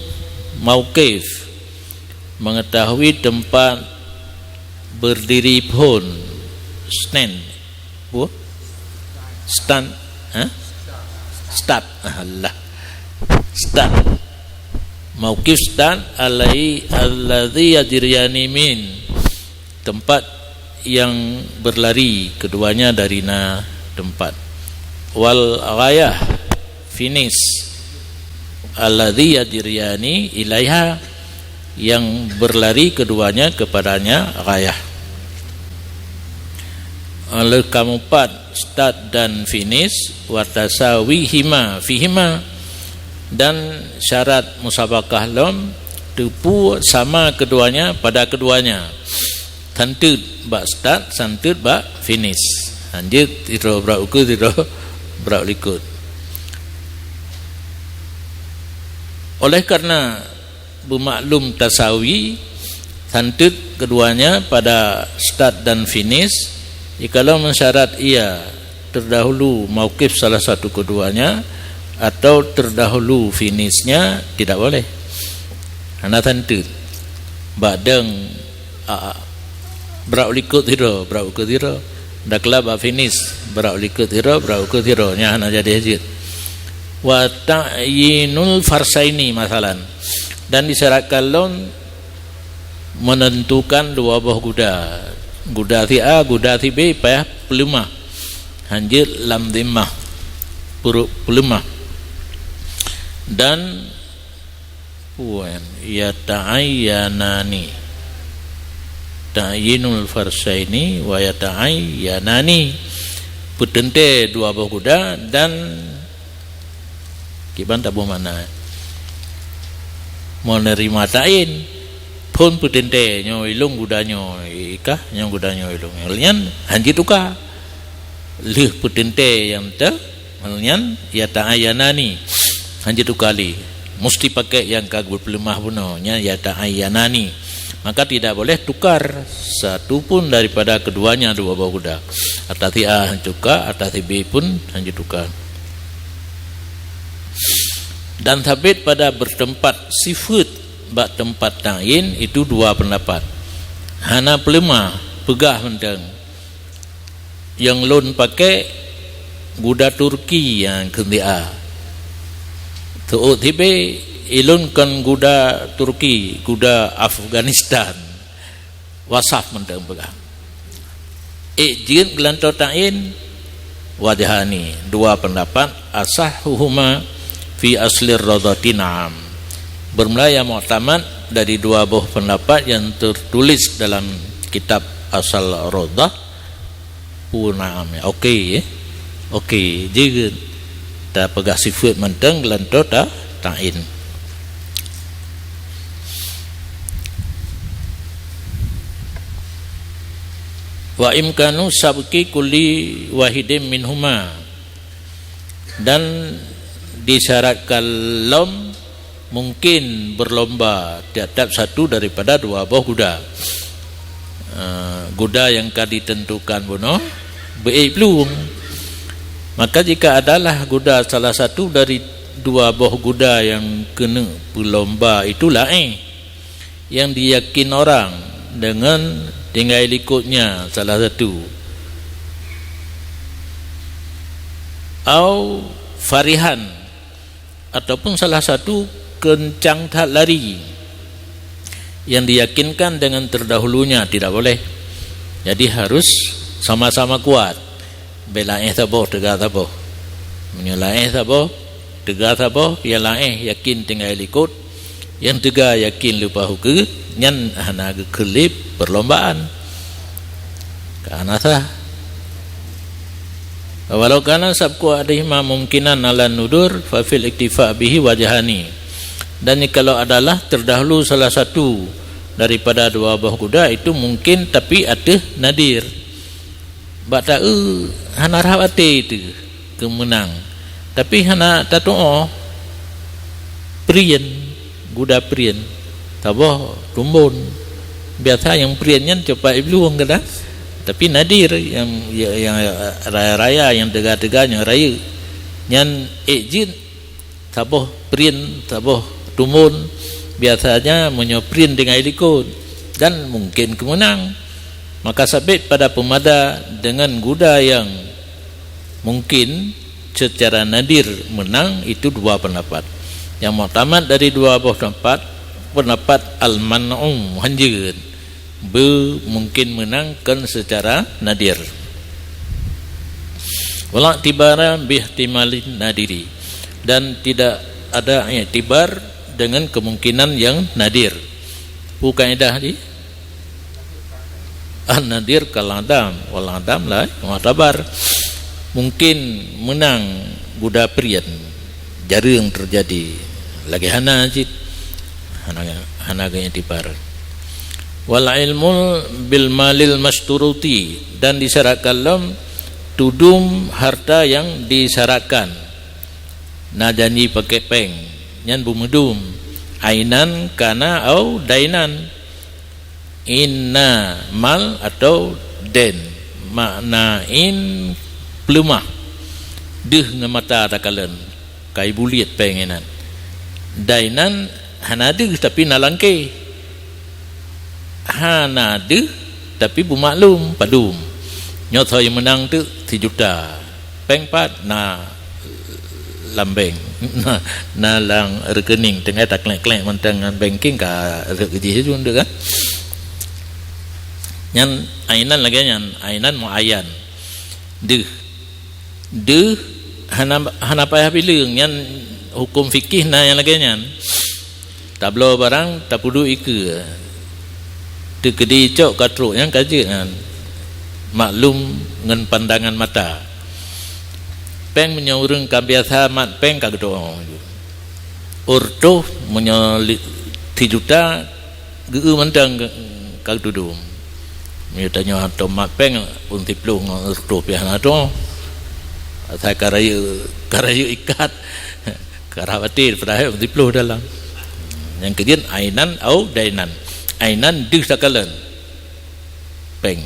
mauqif, mengetahui tempat berdiri phon, stand, bu? Stand, ha? Start, alah. Start. Mauqif start alai alladzi yajriyani min, tempat yang berlari keduanya dari na tempat. Wal ghayah, finish, alladzi yajriyani ilaiha, yang berlari keduanya kepadanya ghayah. Leuka meupat start dan finish, wa tasawihima fihima, dan syarat musabaqah lom teupeu sama keduanya pada keduanya. Santeut bak start, santeut bak finish. Hanjeuet sidroe brat ukeue, sidroe brat likot. Oleh karena beumaklum tasawi, santeut keduanya pada start dan finish, jikalau meusyarat ia terdahulu mauqif salah satu keduanya atau terdahulu finishnya, tidak boleh. Hana santeut. Bak dong, a, brat likot sidroe, brat ukeue sidroe. Dakla bak finish, brat likot sidroe, brat ukeue sidroe. Nyan hana jadi jeuet. Wa ta'yinul farsaini masalan. Dan disyaratkan lom menentukan dua boh guda. Guda si A, guda si B payah peuleumah. Hanjeuet lam dhimmah, peuleumah. Dan puan, yata'ayyanani. Ta'yinul farsaini wa yata'ayyanani. Peuteuntée dua boh guda dan kiban taboh makna. Meuneurimah ta'yin, phon peuteuntée nyoe ilong guda nyoe ikah, nyoe guda nyoe ilong. Nyan hanjeuet tuka. Lheueh peuteuntée nyang teu, nyan yata'ayyanani. Hanjeuet tuka lé. Musti pakai nyang ka geupeuleumah bunoe, nyan yata'ayyanani. Maka tidak boleh tukar satu pun daripada keduanya dua boh guda. Ata si A han tukar, ata si B pun han tukar. Dan sabit pada bertempat sifat bak tempat ta'yin itu dua pendapat. Hana peuleumah, peugah mantong. Nyang lôn pakai guda Turki nyang keu si A. Seuôt si B, ilôn kon guda Turki, guda Afghanistan. Wasaf mantong peugah. Ék jeuet geulantoe ta'yin, wajhani, dua pendapat, asahhuhuma fi aslir radhati na'am. Bermula nyang muktamad dari dua boh pendapat yang tertulis dalam kitab Asal Radhah, Pu na'am, ya. Okey, ya. Okey, jeuet tapeugah sifat mantong geulantoe ta-, ta'yin. Wa imkanu sabqi kulli wahidin minhuma. Dan disyaratkan lom mungkin berlomba tiap-tiap satu daripada dua boh guda. Eh, guda nyang ka ditentukan bunoe, beu-ék plueng. Maka jika adalah guda salah satu dari dua boh guda nyang keuneuk peulomba itu laén, nyang diyakin orang dengan tinggai likotnya salah satu, au farihan, ataupun salah satu kencang that lari, yang diyakinkan dengan terdahulunya tidak boleh. Jadi harus sama-sama kuat. Bèk laén saboh, teuga saboh. Meunyoe laén saboh, teuga saboh, nyang laén yakin tinggai likot, nyang teuga yakin leupah ukeue, nyan hana geukheun lé perlombaan. Ka hana sah. Walau kana sabqu ahadihima mumkinan 'alan nadir, fa fil iktifa bihi wajhani. Dan jikalau adalah terdahulu salah satu daripada dua boh guda, itu mungkin, tapi ateueh nadir. Bak taeu hana rhah até teuh keu meunang, tapi hana tatu'oh prien, guda prien, saboh tumbon. Biasa nyang prien nyan cop bak iblong kadang, tapi nadir nyang, nyang raya-raya, nyang teuga-teuga nyang rayeuk. Nyan ék jeuet saboh prien, saboh tumbon, biasanya meunyoe prien tinggai likot dan mungkin keu meunang, maka sabit pada peumada dengan guda nyang mungkin secara nadir meunang itu dua pendapat. Nyang muktamad dari dua boh pendapat, pendapat al-man'u, hanjeuet. Beu mungkin meunang kon seucara nadir. Wala tibara bihtimalin nadiri, dan tidak ada iktibar dengan kemungkinan yang nadir. Peue kaedah jih? An-nadir kal adam, wal adam la yu'tabar. Mungkin meunang guda prien, jareueng teujadi, lagèe hana cit, hana, hana geuiktibar. Wal ilmu bil malil masyturuti, dan disyaratkan lom tudum harta yang disyaratkan. Na janji pakai péng, nyan beumeudum, ainan kana au dainan. Inna mal atau den, makna in peuleumah, deuh ngon mata takalon, kai buliet péng inan. Dainan hana deuh tapi na langkée, hana deuh tapi beumaklum padum. Nyoe soe meunang teuk sijuta. Péng pat na lam bank, na, na lam rekening, tinggai taklek-klek mantong ngon banking ka rhot jih laju, kan? Nyan ainan lagèe nyan, ainan muayyan. Deuh. Deuh hana, hana payah bileueng, nyan huköm fikih na nyang lagèe nyan. Tabloe barang, tapeuduek ikeue. Teukeudi cok ka trok, nyan ka jeuet nyan. Maklum ngon pandangan mata. Péng, meunyoe ureueng ka biasa mat péng ka geutu'oh. Reutôh, meunyoe li-, sijuta, geu-eu mantong ka geutudum. Meunyoe tanyoe hantom mat péng, peuet ploh ngon reutôh pih hana tu'oh. Asai ka rayeuk, ka rayeuk ikat. Karab até, padahai peuet ploh dalam. Nyang keujeuet ainan au dainan. Inan deuh takalon péng.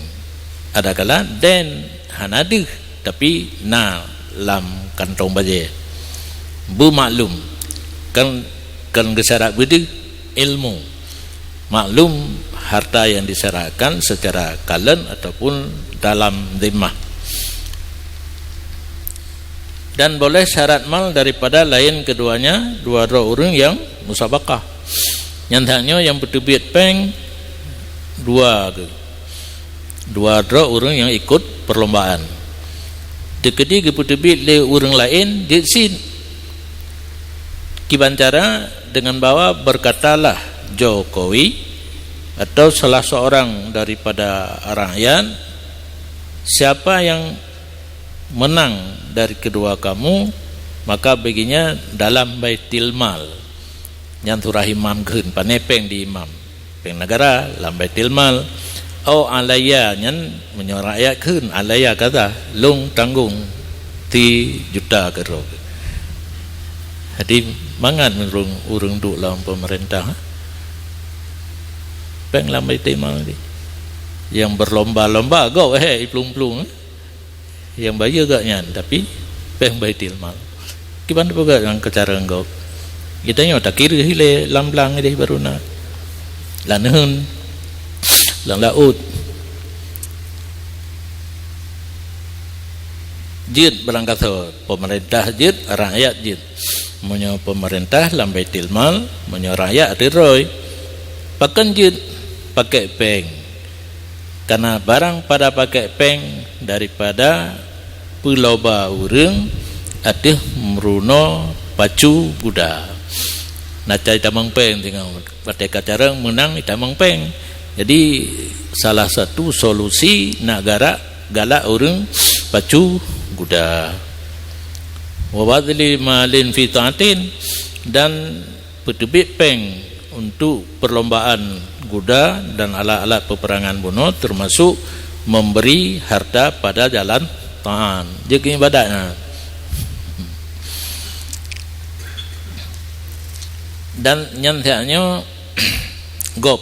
Adakala dèn hana deuh, tapi na lam kantong bajèe. Beumaklum, kan, kan geusyarat beudeuh ilmu. Maklum, harta yang disyaratkan secara kalon ataupun dalam zimmah. Dan boleh syarat mal daripada laén keduanya, dua droe ureuëng nyang musabakah. Nyang that nyoe nyang peuteubiet péng dua geu-, dua droe ureuëng nyang ikot perlombaan. Teukeudi geupeuteubiet lé ureuëng laén jeuet cit. Kiban cara, dengan bahwa berkatalah Jokowi atau salah seorang daripada rakyat, siapa yang menang dari kedua kamu, maka baginya dalam baitil mal. Nyan surah imam kheun, pane péng di imam. Péng negara lam baitil mal. Au alayya, nyan meunyoe rakyat kheun, alayya kaza, lôn tanggong sijuta keudroe. Jadi mangat ureuëng, ureuëng duek lam pemerintah. Péng lam baitil mal tadi. Nyang berlomba-lomba gob, eh, iplueng-plueng, eh. Nyang bayeue gobnyan, tapi péng baitil mal. Kiban peugah nyang keucara gob. Geutanyoe takireuh ilée lam blang idéh baru na. Laneun, lam laôt. Jeuet barangkasoe, pemerintah jeuet, rakyat jeuet. Meunyoe pemerintah lam baitil mal, meunyoe rakyat ateueh droe. Pakon jeuet pakék péng? Kana barang pada pakék péng daripada peuloba ureuëng ateueh meurunoe pacu guda. Na cai tamong péng singoh, watée ka carông meunang itamong péng. Jadi, salah satu solusi nak garak galak ureuëng pacu guda. Wa badhli malin fi taatin, dan peuteubiet péng untuk perlombaan guda dan alat-alat peperangan bunoe, termasuk memberi harta pada jalan taat. Jeuet keu ibadat nyan. Dan nyan siat nyoe gob.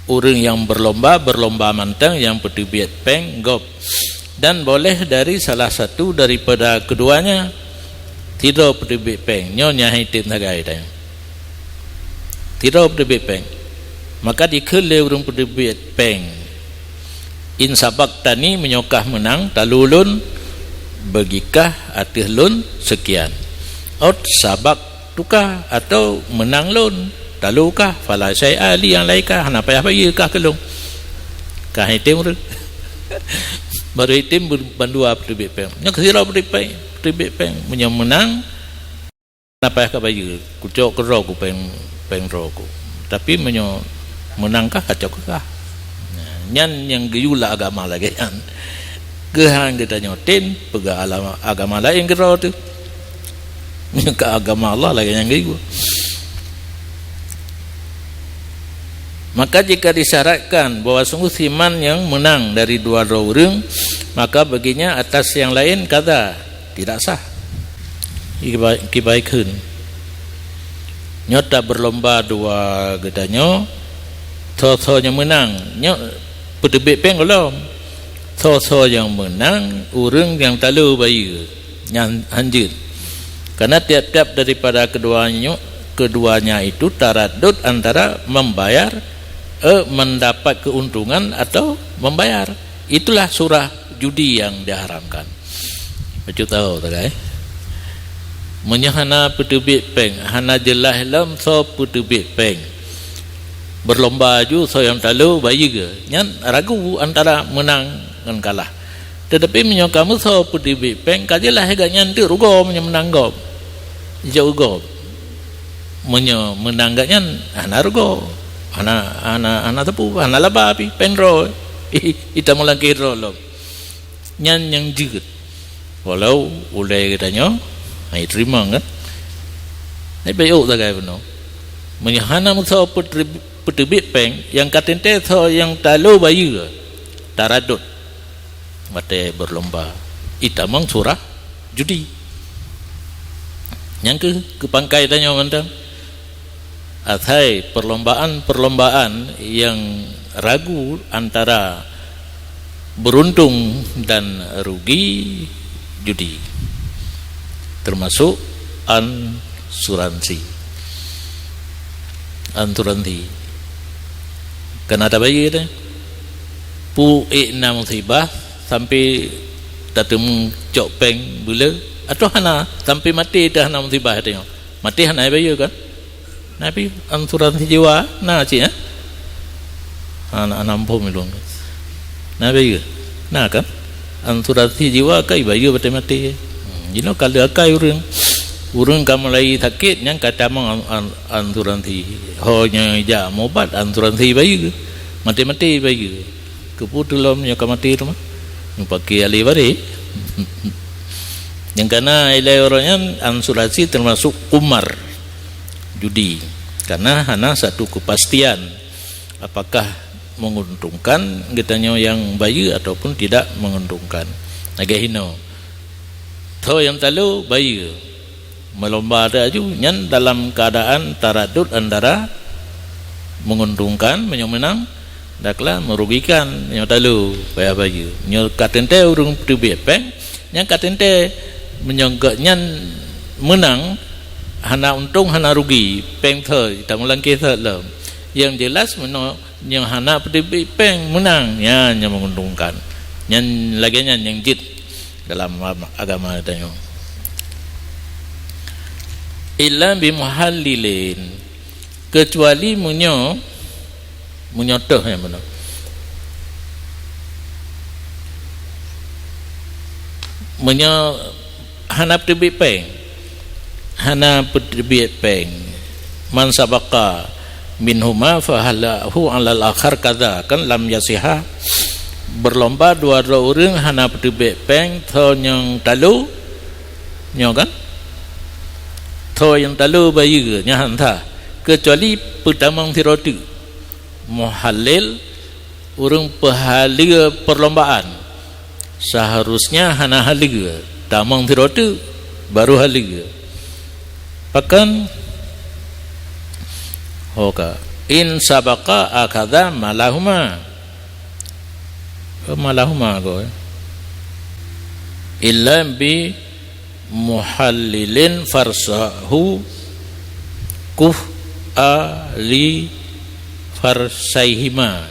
Ureuëng nyang berlomba, berlomba mantong nyang peuteubiet péng gob. Dan boleh dari salah satu daripada keduanya. Sidroe peuteubiet péng, nyoe nyang han item sagai tanyoe. Sidroe peuteubiet péng. Maka dikheun lé ureuëng peuteubiet péng, "In sabaqtani, meunyoe kah meunang, talo lôn, bagikah ateueh lôn seukian." Ot sabaq tuka atau meunang lôn, talo kah, fala syai'a li alaika, hana payah bayeue kah keu lôn. Kah item ureuëng. Baru item bandua peuteubiet péng. Nyoe keusidroe peuteubiet péng, peuteubiet péng. Meunyoe meunang, hana payah ka bayeue. Kucok keudroe ku péng, péng droe ku. Tapi meunyoe meunang kah, kacok keu kah. Nah, nyan nyang geuyue lam agama lagée nyan. Keuhan geutanyoe tem peugah alam agama laén keudroe teuh. Ka agama Allah lagée nyang geuyue. Maka jika disyaratkan bahwa sungguh si man nyang meunang dari dua droe ureuëng, maka baginya atas yang lain kaza, tidak sah. Kibai, kibai kheun. Nyoe tabeurlomba dua geutanyoe, soe-soe nyang meunang, nyoe peuteubiet péng gohlom. Soe-soe nyang meunang, ureuëng nyang talo bayeue, nyan hanjeuet. Karena tiap-tiap daripada keduanya, keduanya itu taradud antara membayar, eh, mendapat keuntungan atau membayar. Itulah surah judi yang diharamkan. Bacut tahu tak, eh? Meunyoe hana peuteubiet péng, hana jeulaih lom soe peuteubiet péng. Beurlomba ju soe nyang talo bayeue, nyan ragu antara meunang ngon kalah. Teutapi meunyoe kamoe soe peuteubiet péng, ka jeulaih gobnyan teuk rugoe meunyoe meunang gob. Jijak rugoe. Meunyoe meunang gobnyan, hana rugoe. Hana, hana, hana teupeu, hana laba pih, péng droe. Itamong langkée droe lom. Nyan nyang jeuet. Walau ulée geutanyoe hana jiteurimong kan? Hai bacut sagai bunoe. Meunyoe hana meusoe peuteubiet péng, nyang ka teuntée soe nyang talo bayeue, taradud watée beurlomba. Itamong surah judi. Nyang keu, keu pangkai tanyoe mantong. Asai perlombaan-perlombaan yang ragu antara beruntung dan rugi judi, termasuk asuransi. Asuransi. Kan ada bayeue deh. Pu ék na musibah sampai tateumé cok péng buleue, atau hana sampai maté teuh hana musibah teuh nyoe. Maté hana bayeue kan? Nabi asuransi jiwa na cit, eh? Anak nampung ilung. Na bayeue? Na kan? Asuransi jiwa kai bayeue maté-maté. Hmm, jinoe ka lheueh akai ureuëng. Ureuëng ka mulai sakét nyang ka tamong an-, an-, asuransi. Ho nyang jak mubat asuransi bayeue. Maté-maté bayeue. Keupeue teulom nyoe ka maté teuma? Nyoe paké alé baré. Nyang kana ilée uroe nyan asuransi termasuk qumar, judi. Karena hana satu kepastian apakah menguntungkan geutanyoe nyang bayeue ataupun tidak menguntungkan. Lagée hinoe. Tho nyang talo bayeue. Meulomba teuh aju nyan dalam keuadaan taradud antara menguntungkan meunyoe meunang, dakla merugikan meunyoe talo payah bayeue. Nyoe ka teuntée ureuëng peuteubiet péng, nyan ka teuntée meunyoe gobnyan meunang, hana untông hana rugi, péng tho tamulangkée that lom. Nyang jeulaih meunyoe nyang hana peuteubiet péng meunang, nyan nyang menguntungkan. Nyan lagée nyan nyang jeuet dalam agama tanyoe. Illa bimuhallilin, kecuali meunyoe, meunyoe teuh nyang beuna. Meunyoe hana peuteubiet péng, hana peuteubiet péng, man sabaqa minhuma fahalahu alal akhar kadza, kan lam yasiha, berlomba dua droe ureuëng hana peuteubiet péng, tho nyang talo, nyoe kan? Tho nyang talo bayeue, nyan han sah, kecuali peutamong sidroe teuk. Muhallil, ureuëng peuhaleue perlombaan, seharusnya hana haleue, tamong sidroe teuk baru haleue. Pakon? Ho ka. In sabaqa akhadha malahuma. Malahuma ko, eh. Illa bi muhallilin farsahu kuf a li farsaihima.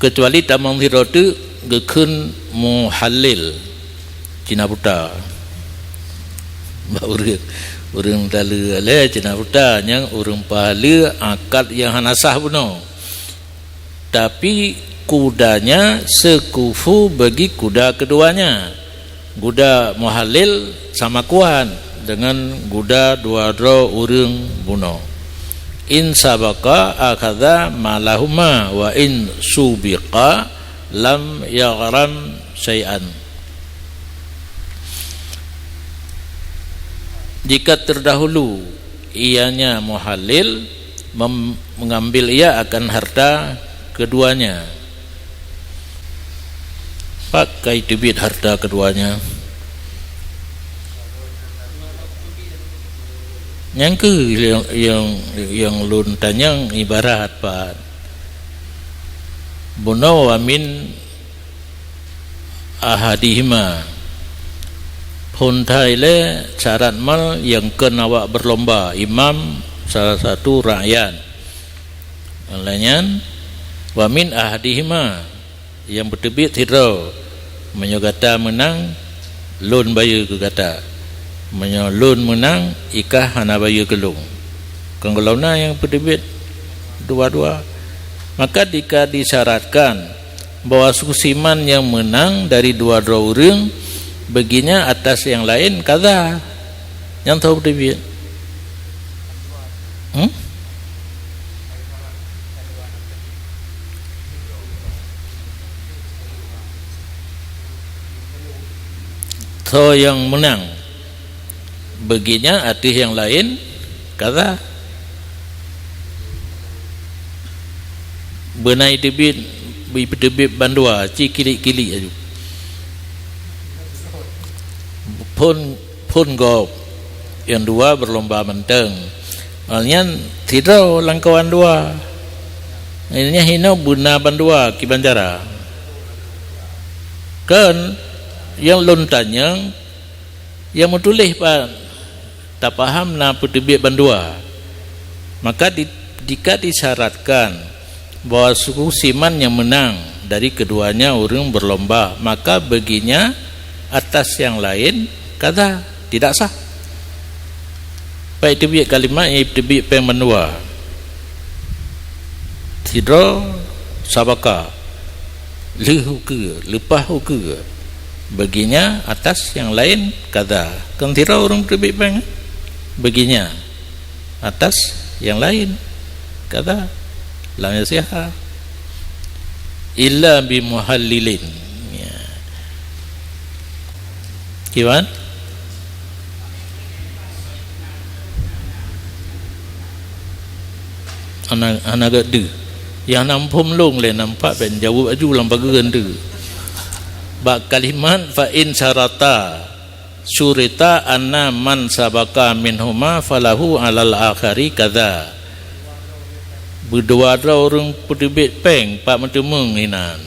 Kecuali tamong sidroe teuk geukheun muhallil, Cina buta. Bak ureuëng, ureuëng talo lé Cina buta nyang ureuëng peuhaleue akad nyang hana sah bunoe. Tapi kudanya sekufu bagi kuda keduanya. Guda muhallil sama kuat dengan guda dua droe ureuëng bunoe. In sabaqa akhadha malahuma wa in subiqa lam yaghram syai'an. Jika terdahulu ianya muhallil mem-, mengambil ia akan harta keduanya. Pakai teubiet harta keduanya. Nyang keuh yang, yang, yang lôn tanyong ibarat pat. Bunoe wa min ahadihima. Phon that ilée syarat mal nyang kheun awak berlomba, imam salah satu rakyat. Nyang laén nyan, wa min ahadihima, nyang beuteubiet sidroe, meunyoe gata meunang, lôn bayeue keu gata. Meunyoe lôn meunang, ikah hana bayeue keu lôn. Kon gohlom na nyang beuteubiet dua-dua. Maka jika disyaratkan bahwa susiman nyang meunang dari dua droe ureuëng, beuginya atas nyang laén kaza. Nyang tho beuteubiet. Hmm? Tho nyang meunang. Beuginya ateueh nyang laén kaza. Beunai teubiet, beuteubiet bandua, ci kilik-kilik aju. Phon, phon gob. Nyang dua berlomba mantong. Awaknyan sidroe lam kawan dua. Nyan hinoe beuna bandua kiban cara. Kan nyang lôn tanyong, nyang meutuléh pat tapaham na peuteubiet bandua. Maka di, jika disyaratkan bahwa suku siman nyang meunang dari keduanya ureuëng berlomba, maka baginya atas yang lain kada, tidak sah. Baik teubiet kalimat nyang teubiet péng bandua. Sidroe sabaka, lheueh ukeue, leupah ukeue, baginya atas yang lain kada. Kan sidroe ureuëng teubiet péng, baginya atas yang lain kada. Lam yasiha illa bimuhallilin. Ya. Kiban? Hana, hana gét deuh. Nyang na muphom lôn lé nampak bèk jaweueb aju lam pageue deuh. Bak kalimat fa in syarata syurita anna man sabaka minhuma falahu alal akhari kadza. Beudua droe ureuëng peuteubiet péng pat meuteumeung inan.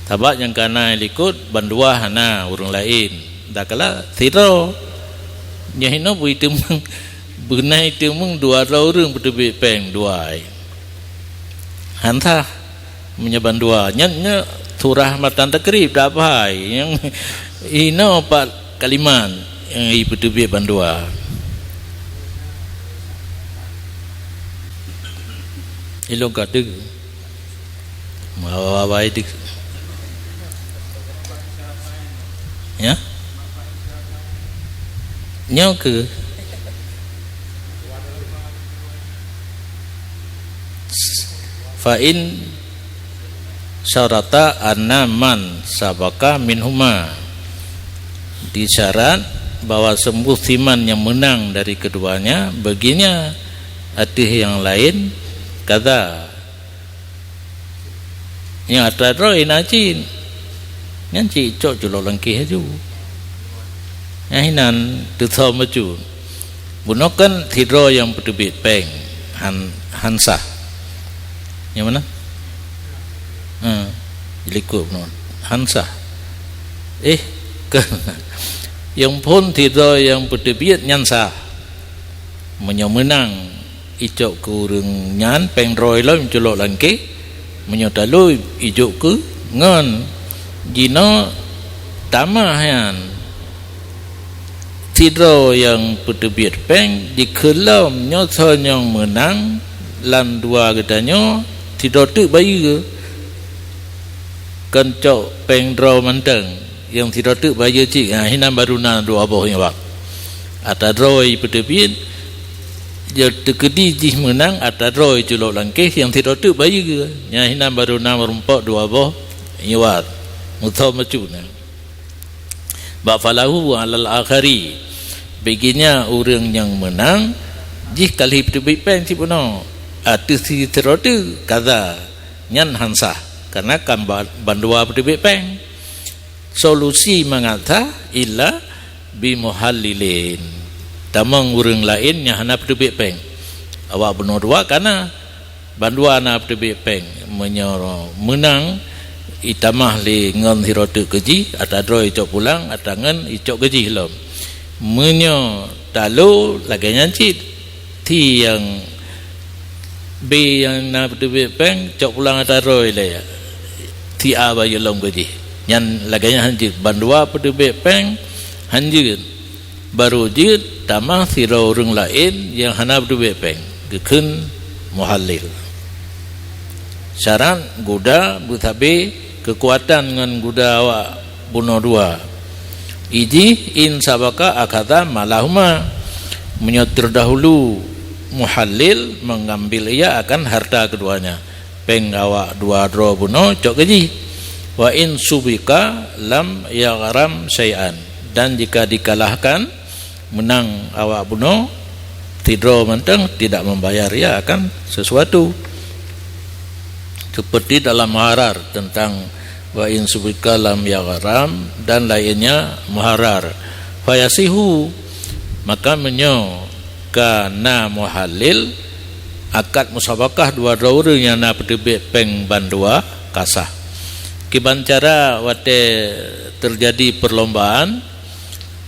Sabab nyang kana likot bandua hana ureuëng laén. Dakala sidroe. Nyoe hinoe bui teumeung, beunai teumeung dua droe ureuëng peuteubiet péng dua. Hana sah meunyoe bandua. Nyan nyoe surah matan takrib dak bai. Nyang hinoe pat kalimat nyang ipeuteubiet bandua. Ilôn ka deuh. Mawawai dik. Ya? Nyoe keuh. Fa in syarata anna man sabaka minhuma. Disyarat bahwa sungguh siman nyang meunang dari keduanya, baginya ateueh nyang laén kadza. Nyang atra droe na cit. Nyan cit cok culok langkeh aju. Nyang hinan teutho meucue. Bunoe kan sidroe nyang peuteubiet péng han, han sah. Nyang mana? Ha, likot bunoe. Han sah. Eh, kan. Nyang phon sidroe nyang peuteubiet nyan sah. Meunyoe meunang icok keu ureuëng nyan péng droe lom culok langkeh, meunyoe talo ijok keu ngon jinoe tamah nyan. Sidroe nyang peuteubiet péng jikheun lom nyoe soe nyang meunang lam dua geutanyoe sidroe teuk bayeue, kon cok péng droe mantong. Nyang sidroe teuk bayeue cit, ha, hinan baru na dua boh nyoe bak. Atra droe peuteubiet, jeuet teukeudi jih meunang atra droe culok langkeh nyang sidroe teuk bayeue. Nyan hinan baru na meurumpok dua boh nyoe bak. Meuthom bacut na. Bak falahu alal akhari. Baginya ureuëng nyang meunang jih ka lheueh peuteubiet péng cit bunoe. Ateueh sidroe teuk kadza nyan han sah. Karena kan ba-, bandua peuteubiet péng. Solusi mangat sah illa bimuhallilin. Tamong ureuëng laén nyang hana peuteubiet péng. Awak bunoe dua kana, bandua na peuteubiet péng. Meunyoe meunang itamah lé ngon sidroe teuk keu jih, atra droe icok pulang, atra ngon icok keu jih lom. Meunyoe talo lagée nyan cit, ti nyang B nyang na peuteubiet péng cok pulang atra droe lé. Ti A bayeue lom keu jih. Nyan lagée nyan han jeuet, bandua peuteubiet péng han jeuet. Baru jeuet tamah sidroe ureuëng laén nyang hana peuteubiet péng, geukheun muhallil. Syarat guda beusabe keukuatan ngon guda awak bunoe dua. Ijih in sabaka akhadha malahuma. Meunyoe terdahulu muhallil mengambil ia akan harta keduanya, péng awak dua droe bunoe cok keu jih. Wa in subika lam yaghram syai'an. Dan jika dikalahkan, meunang awak bunoe, sidroe mantong tidak membayar ia akan sesuatu. Seperti dalam muharar tentang wa in subika lam yaghram dan lainnya muharar. Fayasihu, maka meunyoe Ka na muhallil, akad musabakah dua droe ureuëng nyang na peuteubiet péng bandua ka sah. Kiban cara watée teujadi perlombaan,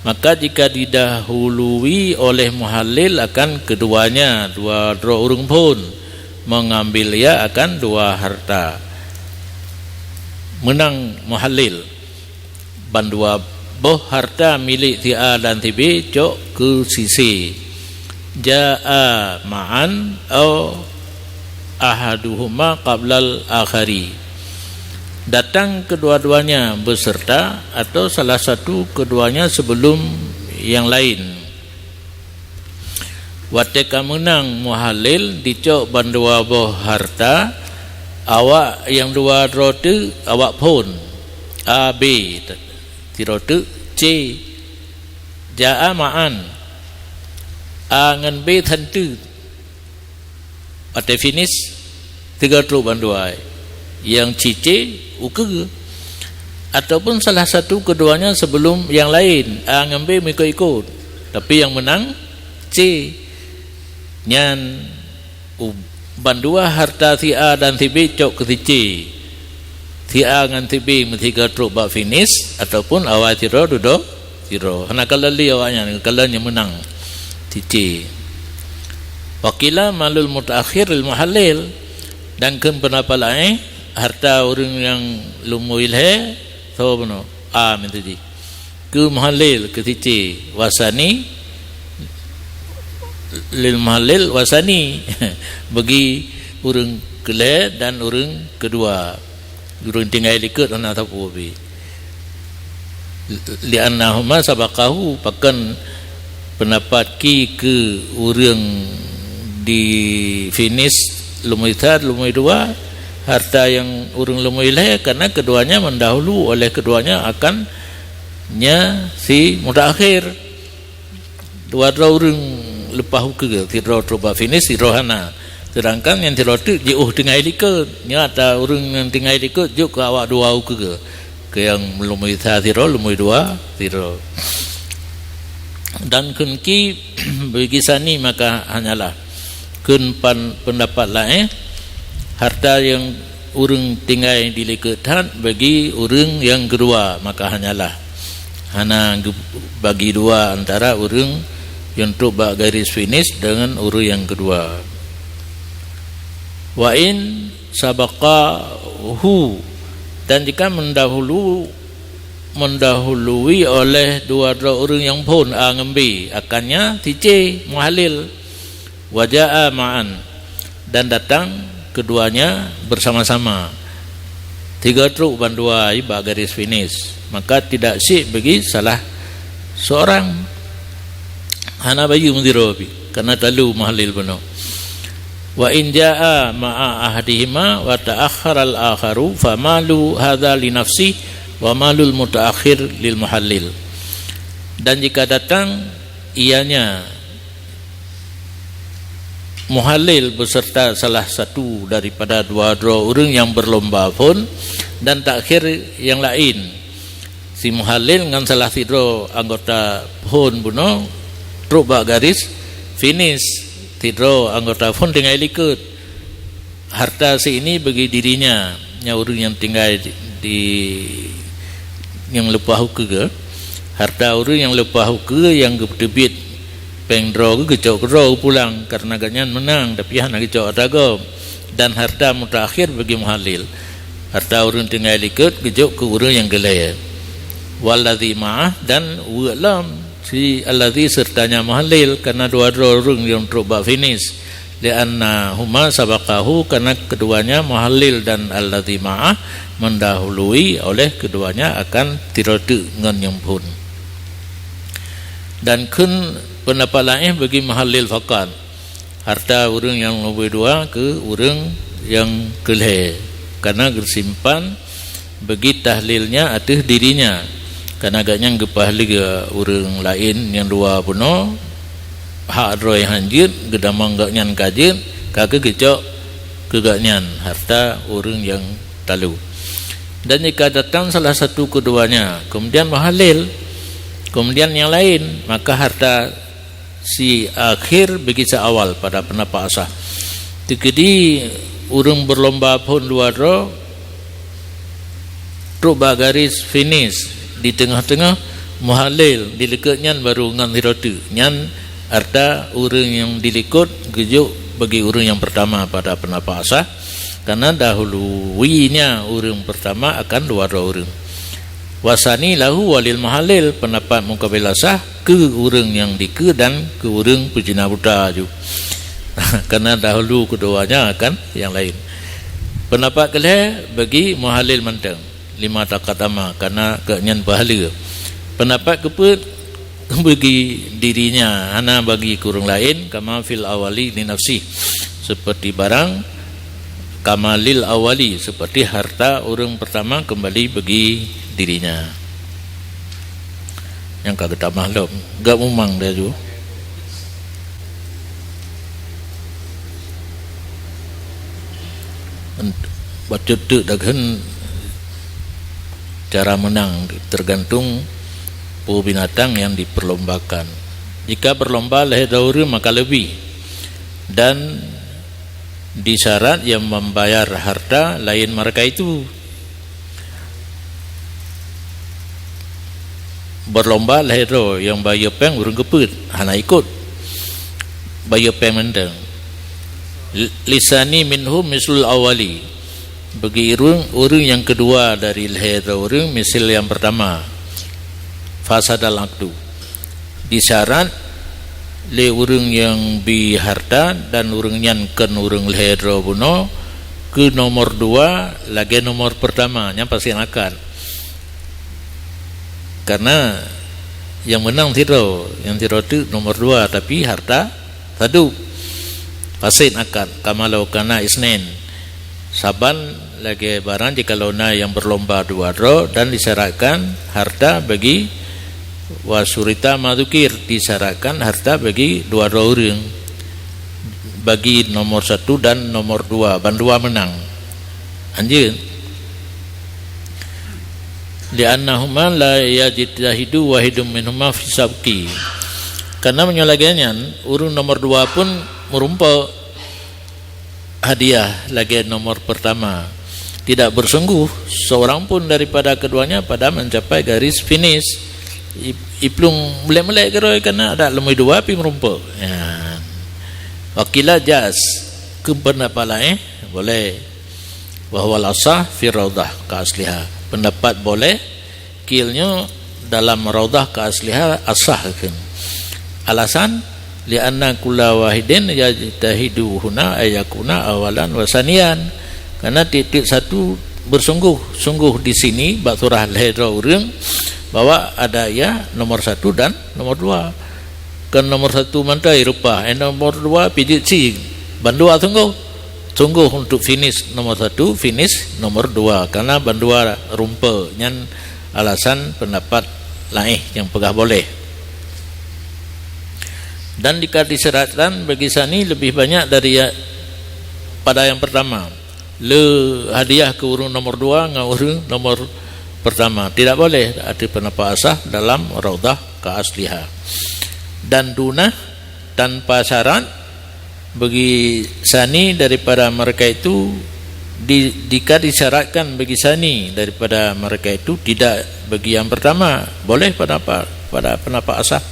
maka jika didahului oleh muhallil akan keduanya dua droe ureuëng phon, mengambil ia akan dua harta. Meunang muhallil, bandua boh harta milék si A dan si B cok keu si C. Jaa ma'an au ahaduhuma qablal akhari. Datang kedua-duanya beserta atau salah satu keduanya sebelum yang lain. Watée ka meunang muhallil dicok bandua boh harta, awak nyang dua droe teuk awak phon, A, B, sidroe teuk, C. Jaa ma'an, A ngon B san teuk. Watée finish, tiga trok bandua, nyang C C ukeue. Ataupun salah satu keduanya sebelum yang lain, A ngon B mengikut-ikut, tapi yang menang C. Nyan u-, bandua harta si A dan si B cok keu si C. Si A ngon si B meusigoe trok bak finish ataupun awai sidroe dudoe sidroe. Hana kalon lé awaknyan, kalon nyang meunang si C. Wa qila malul mutaakhir lil muhallil, dan kheun peundapat laén, harta ureuëng nyang lumbôi lhée, soe bunoe? A meunteuji. Keu muhallil, keu si C, wasani, lil muhallil wasani, bagi ureuëng keu lhée dan ureuëng keudua. Ureuëng tinggai likot hana sapeue pih. Li'annahuma sabaqahu, pakon peundapat ki keu ureuëng di finish lumbôi that, lumbôi dua, harta nyang ureuëng lumbôi lhée, karena keduanya mendahulu oleh keduanya akan nya si mutaakhir. Dua droe ureuëng leupah ukeue, sidroe trok bak finish, sidroe hana. Sedangkan nyang sidroe teuk jiôh tinggai likot. Nyan ata ureuëng nyang tinggai likot jok keu awak dua ukeue. Keu nyang lumbôi that sidroe, lumbôi dua sidroe. Dan kheun ki bagi sani maka hanyalah. Kheun pan-, peundapat laén, harta nyang ureuëng tinggai di likot that bagi ureuëng nyang keudua, maka hanyalah. Hana geubagi dua antara ureuëng nyang trok bak garis finish deungon ureuëng nyang keudua. Wa in sabaqahu, dan jika mendahulu, mendahului oleh dua droe ureuëng nyang phon A ngon B, akannya si C muhallil. Wa jaa ma'an, dan datang keduanya bersama-sama. Tiga trok bandua bak garis finish, maka tidak syik bagi salah seorang. Hana bayeue meudiro pih, karena talu muhallil bunoe. Wa in jaa ma'a ahadihima wa ta'akhkharal akharu, fa malu hadza li nafsi wa malul mutaakhir lil muhallil. Dan jika datang ianya muhallil beserta salah satu daripada dua droe ureuëng nyang berlomba phon dan takhir nyang laén. Si muhallil ngon salah sidroe anggota phon bunoe trok bak garis finish, sidroe anggota phon tinggai likot. Harta si ini bagi dirinya, nyang ureuëng nyang tinggai di, di nyang leupah ukeue. Harta ureuëng nyang leupah ukeue nyang geuteubiet péng droe geucok keudroe pulang, karena gobnyan meunang, tapi hana geucok ata gob. Dan harta mutaakhir bagi muhallil. Harta ureuëng tinggai likot geujok keu ureuëng nyang keulhée. Wallazi ma'ah, dan weuek lom si allazi sertanya muhallil, karena dua droe ureuëng nyang trok bak finish. Li'annahuma sabaqahu, karena keduanya muhallil dan allazi ma'ah mendahului oleh keduanya akan sidroe teuk ngon nyang phon. Dan kheun peundapat laén bagi muhallil faqat, harta ureuëng nyang lumbôi dua keu ureuëng nyang keulhée, karena geusimpan bagi tahlilnya ateueh dirinya. Karena gobnyan geupahlé ureuëng laén nyang dua bunoe, hak droe han jeuet, geudamong gobnyan ka jeuet, ka keuh geucok keu gobnyan harta ureuëng nyang talu. Dan jika datang salah satu keduanya, kemudian muhallil, kemudian nyang laén, maka harta si akhir bagi si awal pada pendapat asah. Teukeudi ureuëng berlomba phon dua droe trok bak garis finish di teungoh-teungoh, muhalil di likot nyan baru ngon hirote. Nyan arta ureuëng nyang di likot geujok bagi ureuëng nyang pertama pada pendapat asah, karena dahului nya ureuëng pertama akan dua droe ureuëng. Wasani lahu walil muhalil, pendapat mukabil asah keu ureuëng nyang dikeue dan keu ureuëng peuzina buta ju. Karena dahulu keduanya akan yang lain. Pendapat keulhée bagi muhalil mantong, lima taqaddama, karena gobnyan pahala. Pendapat keupeuet bagi dirinya, hana bagi keu ureuëng laén, kama fil awali li nafsi, seperti barang kama lil awali, seperti harta ureuëng pertama kembali bagi dirinya. Nyang ka geutamah lom, gak mumang dia ju. Bacut teuk dah kheun cara menang tergantung peue binatang yang diperlombakan. Jika berlomba lhée droe ureuëng maka lebih, dan disyarat yang membayar harta lain mereka itu. Berlomba lhée droe, nyang bayeue péng ureuëng keupeuet, hana ikot, bayeue péng mantong. Lisani minhum mislul awali, bagi ureuëng, ureuëng nyang keudua dari lhée droe ureuëng misil nyang pertama, fasadal aqdu. Disyarat lé ureuëng nyang bi harta dan ureuëng nyan kon ureuëng lhée droe bunoe keu nomor dua lagée nomor pertama, nyan pasti akad. Karena nyang menang sidroe, nyang sidroe teuk nomor dua, tapi harta sadu. Fasid akad, kama lau kana isnain. Saban lagée barang jikalau na nyang berlomba dua droe dan disyaratkan harta bagi, wa syurita ma dzukir, disyaratkan harta bagi dua droe ureuëng, bagi nomor satu dan nomor dua, bandua menang. Anjeut. Li'annahuma la yajtahidu wahidun minhuma fi sabqi. Karena meunyoe lagée nyan, ureuëng nomor dua pun meurumpok hadiah lagée nomor pertama. Tidak bersungguh seorang pun daripada keduanya pada mencapai garis finish. I-, iplueng meulek-meulek keudroe karena ada leumui dua pi meurumpok. Ya. Wakila jaz, keu pendapat laén boleh. Wa huwal asah fi raudhah ka asliha. Pendapat boleh, qil nyoe dalam raudhah ka asliha asah kheun. Alasan, li'anna kulla wahidin yajtahidu huna ay yakuna awalan wa saniyan. Karena tiep-tiep satu bersungguh-sungguh di sini bak surah lhée droe ureuëng bahwa ada ia nomor satu dan nomor dua. Kon nomor satu mantong rupa, eh, nomor dua pijit si bandua sungguh. Sungguh untuk finish nomor satu, finish nomor dua. Karena bandua rumpok nyan alasan pendapat laén nyang peugah boleh. Dan jika disyaratkan bagi sani lebih banyak dari ya-, pada yang pertama, le hadiah keu ureuëng nomor dua ngon ureuëng nomor pertama. Tidak boleh, ada pendapat asah dalam raudhah ka asliha. Dan duna, tanpa syarat, bagi sani daripada mereka itu di-, jika disyaratkan bagi sani daripada mereka itu tidak bagi yang pertama, boleh pada apa, pada pendapat asah.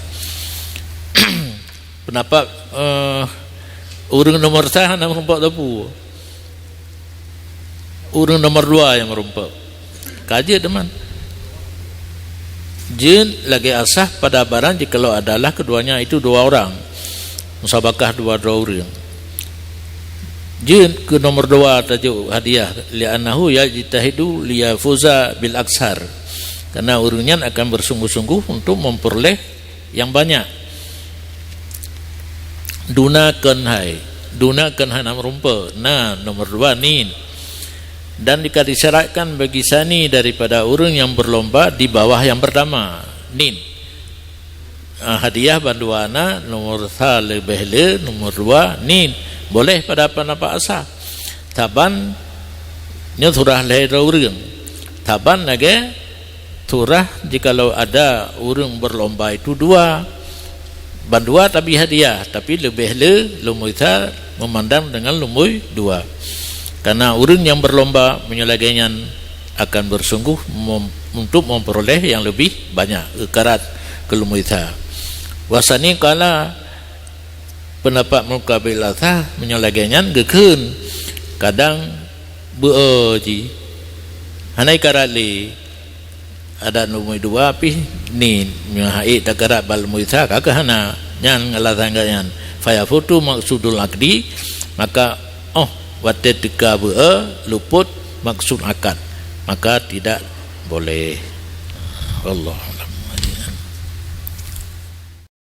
Pendapat, eh, ureuëng nomor sah hana meurumpok teupeu. Ureuëng nomor dua nyang meurumpok. Ka jeuet teuma. Jeuet lagée asah pada barang jikalau adalah keduanya itu dua orang. Musabakah dua droe ureuëng. Jeuet keu nomor dua tajok hadiah, li'annahu yajtahidu liyafuza bil aksar. Karena ureuëng nyan akan bersungguh-sungguh untuk memperoleh yang banyak. Duna kon hai. Duna kon hai na meurumpok. Na nomor dua nin. Dan jika disyaratkan bagi sani daripada ureuëng yang berlomba di bawah yang pertama. Nin. Ah, hadiah bandua na, nomor sa leubeh le, nomor dua nin. Boleh pada pendapat asah. Saban nyoe surah lhée droe ureuëng. Saban lagée surah jikalau ada ureuëng berlomba itu dua. Bandua tabri hadiah, tapi leubeh le lumboi sa meumandang deungon lumboi dua. Karena ureuëng nyang berlomba meunyoe lagée nyan akan bersungguh mem-, untuk memperoleh yang lebih banyak, eukarat keu lumboi sa. Wasani kala, pendapat mukabil asa meunyoe lagée nyan geukheun, kadang beu-e jih hana ikarat lé. Adat lumboi dua pih ni, nyoe hai takarat bak lumboi sa ka keuhana. Nyan alasan geuh nyan. Fayafutu maksudul akdi, maka oh watée teuka beu-e luput maksud akad, maka tidak boleh. Allah.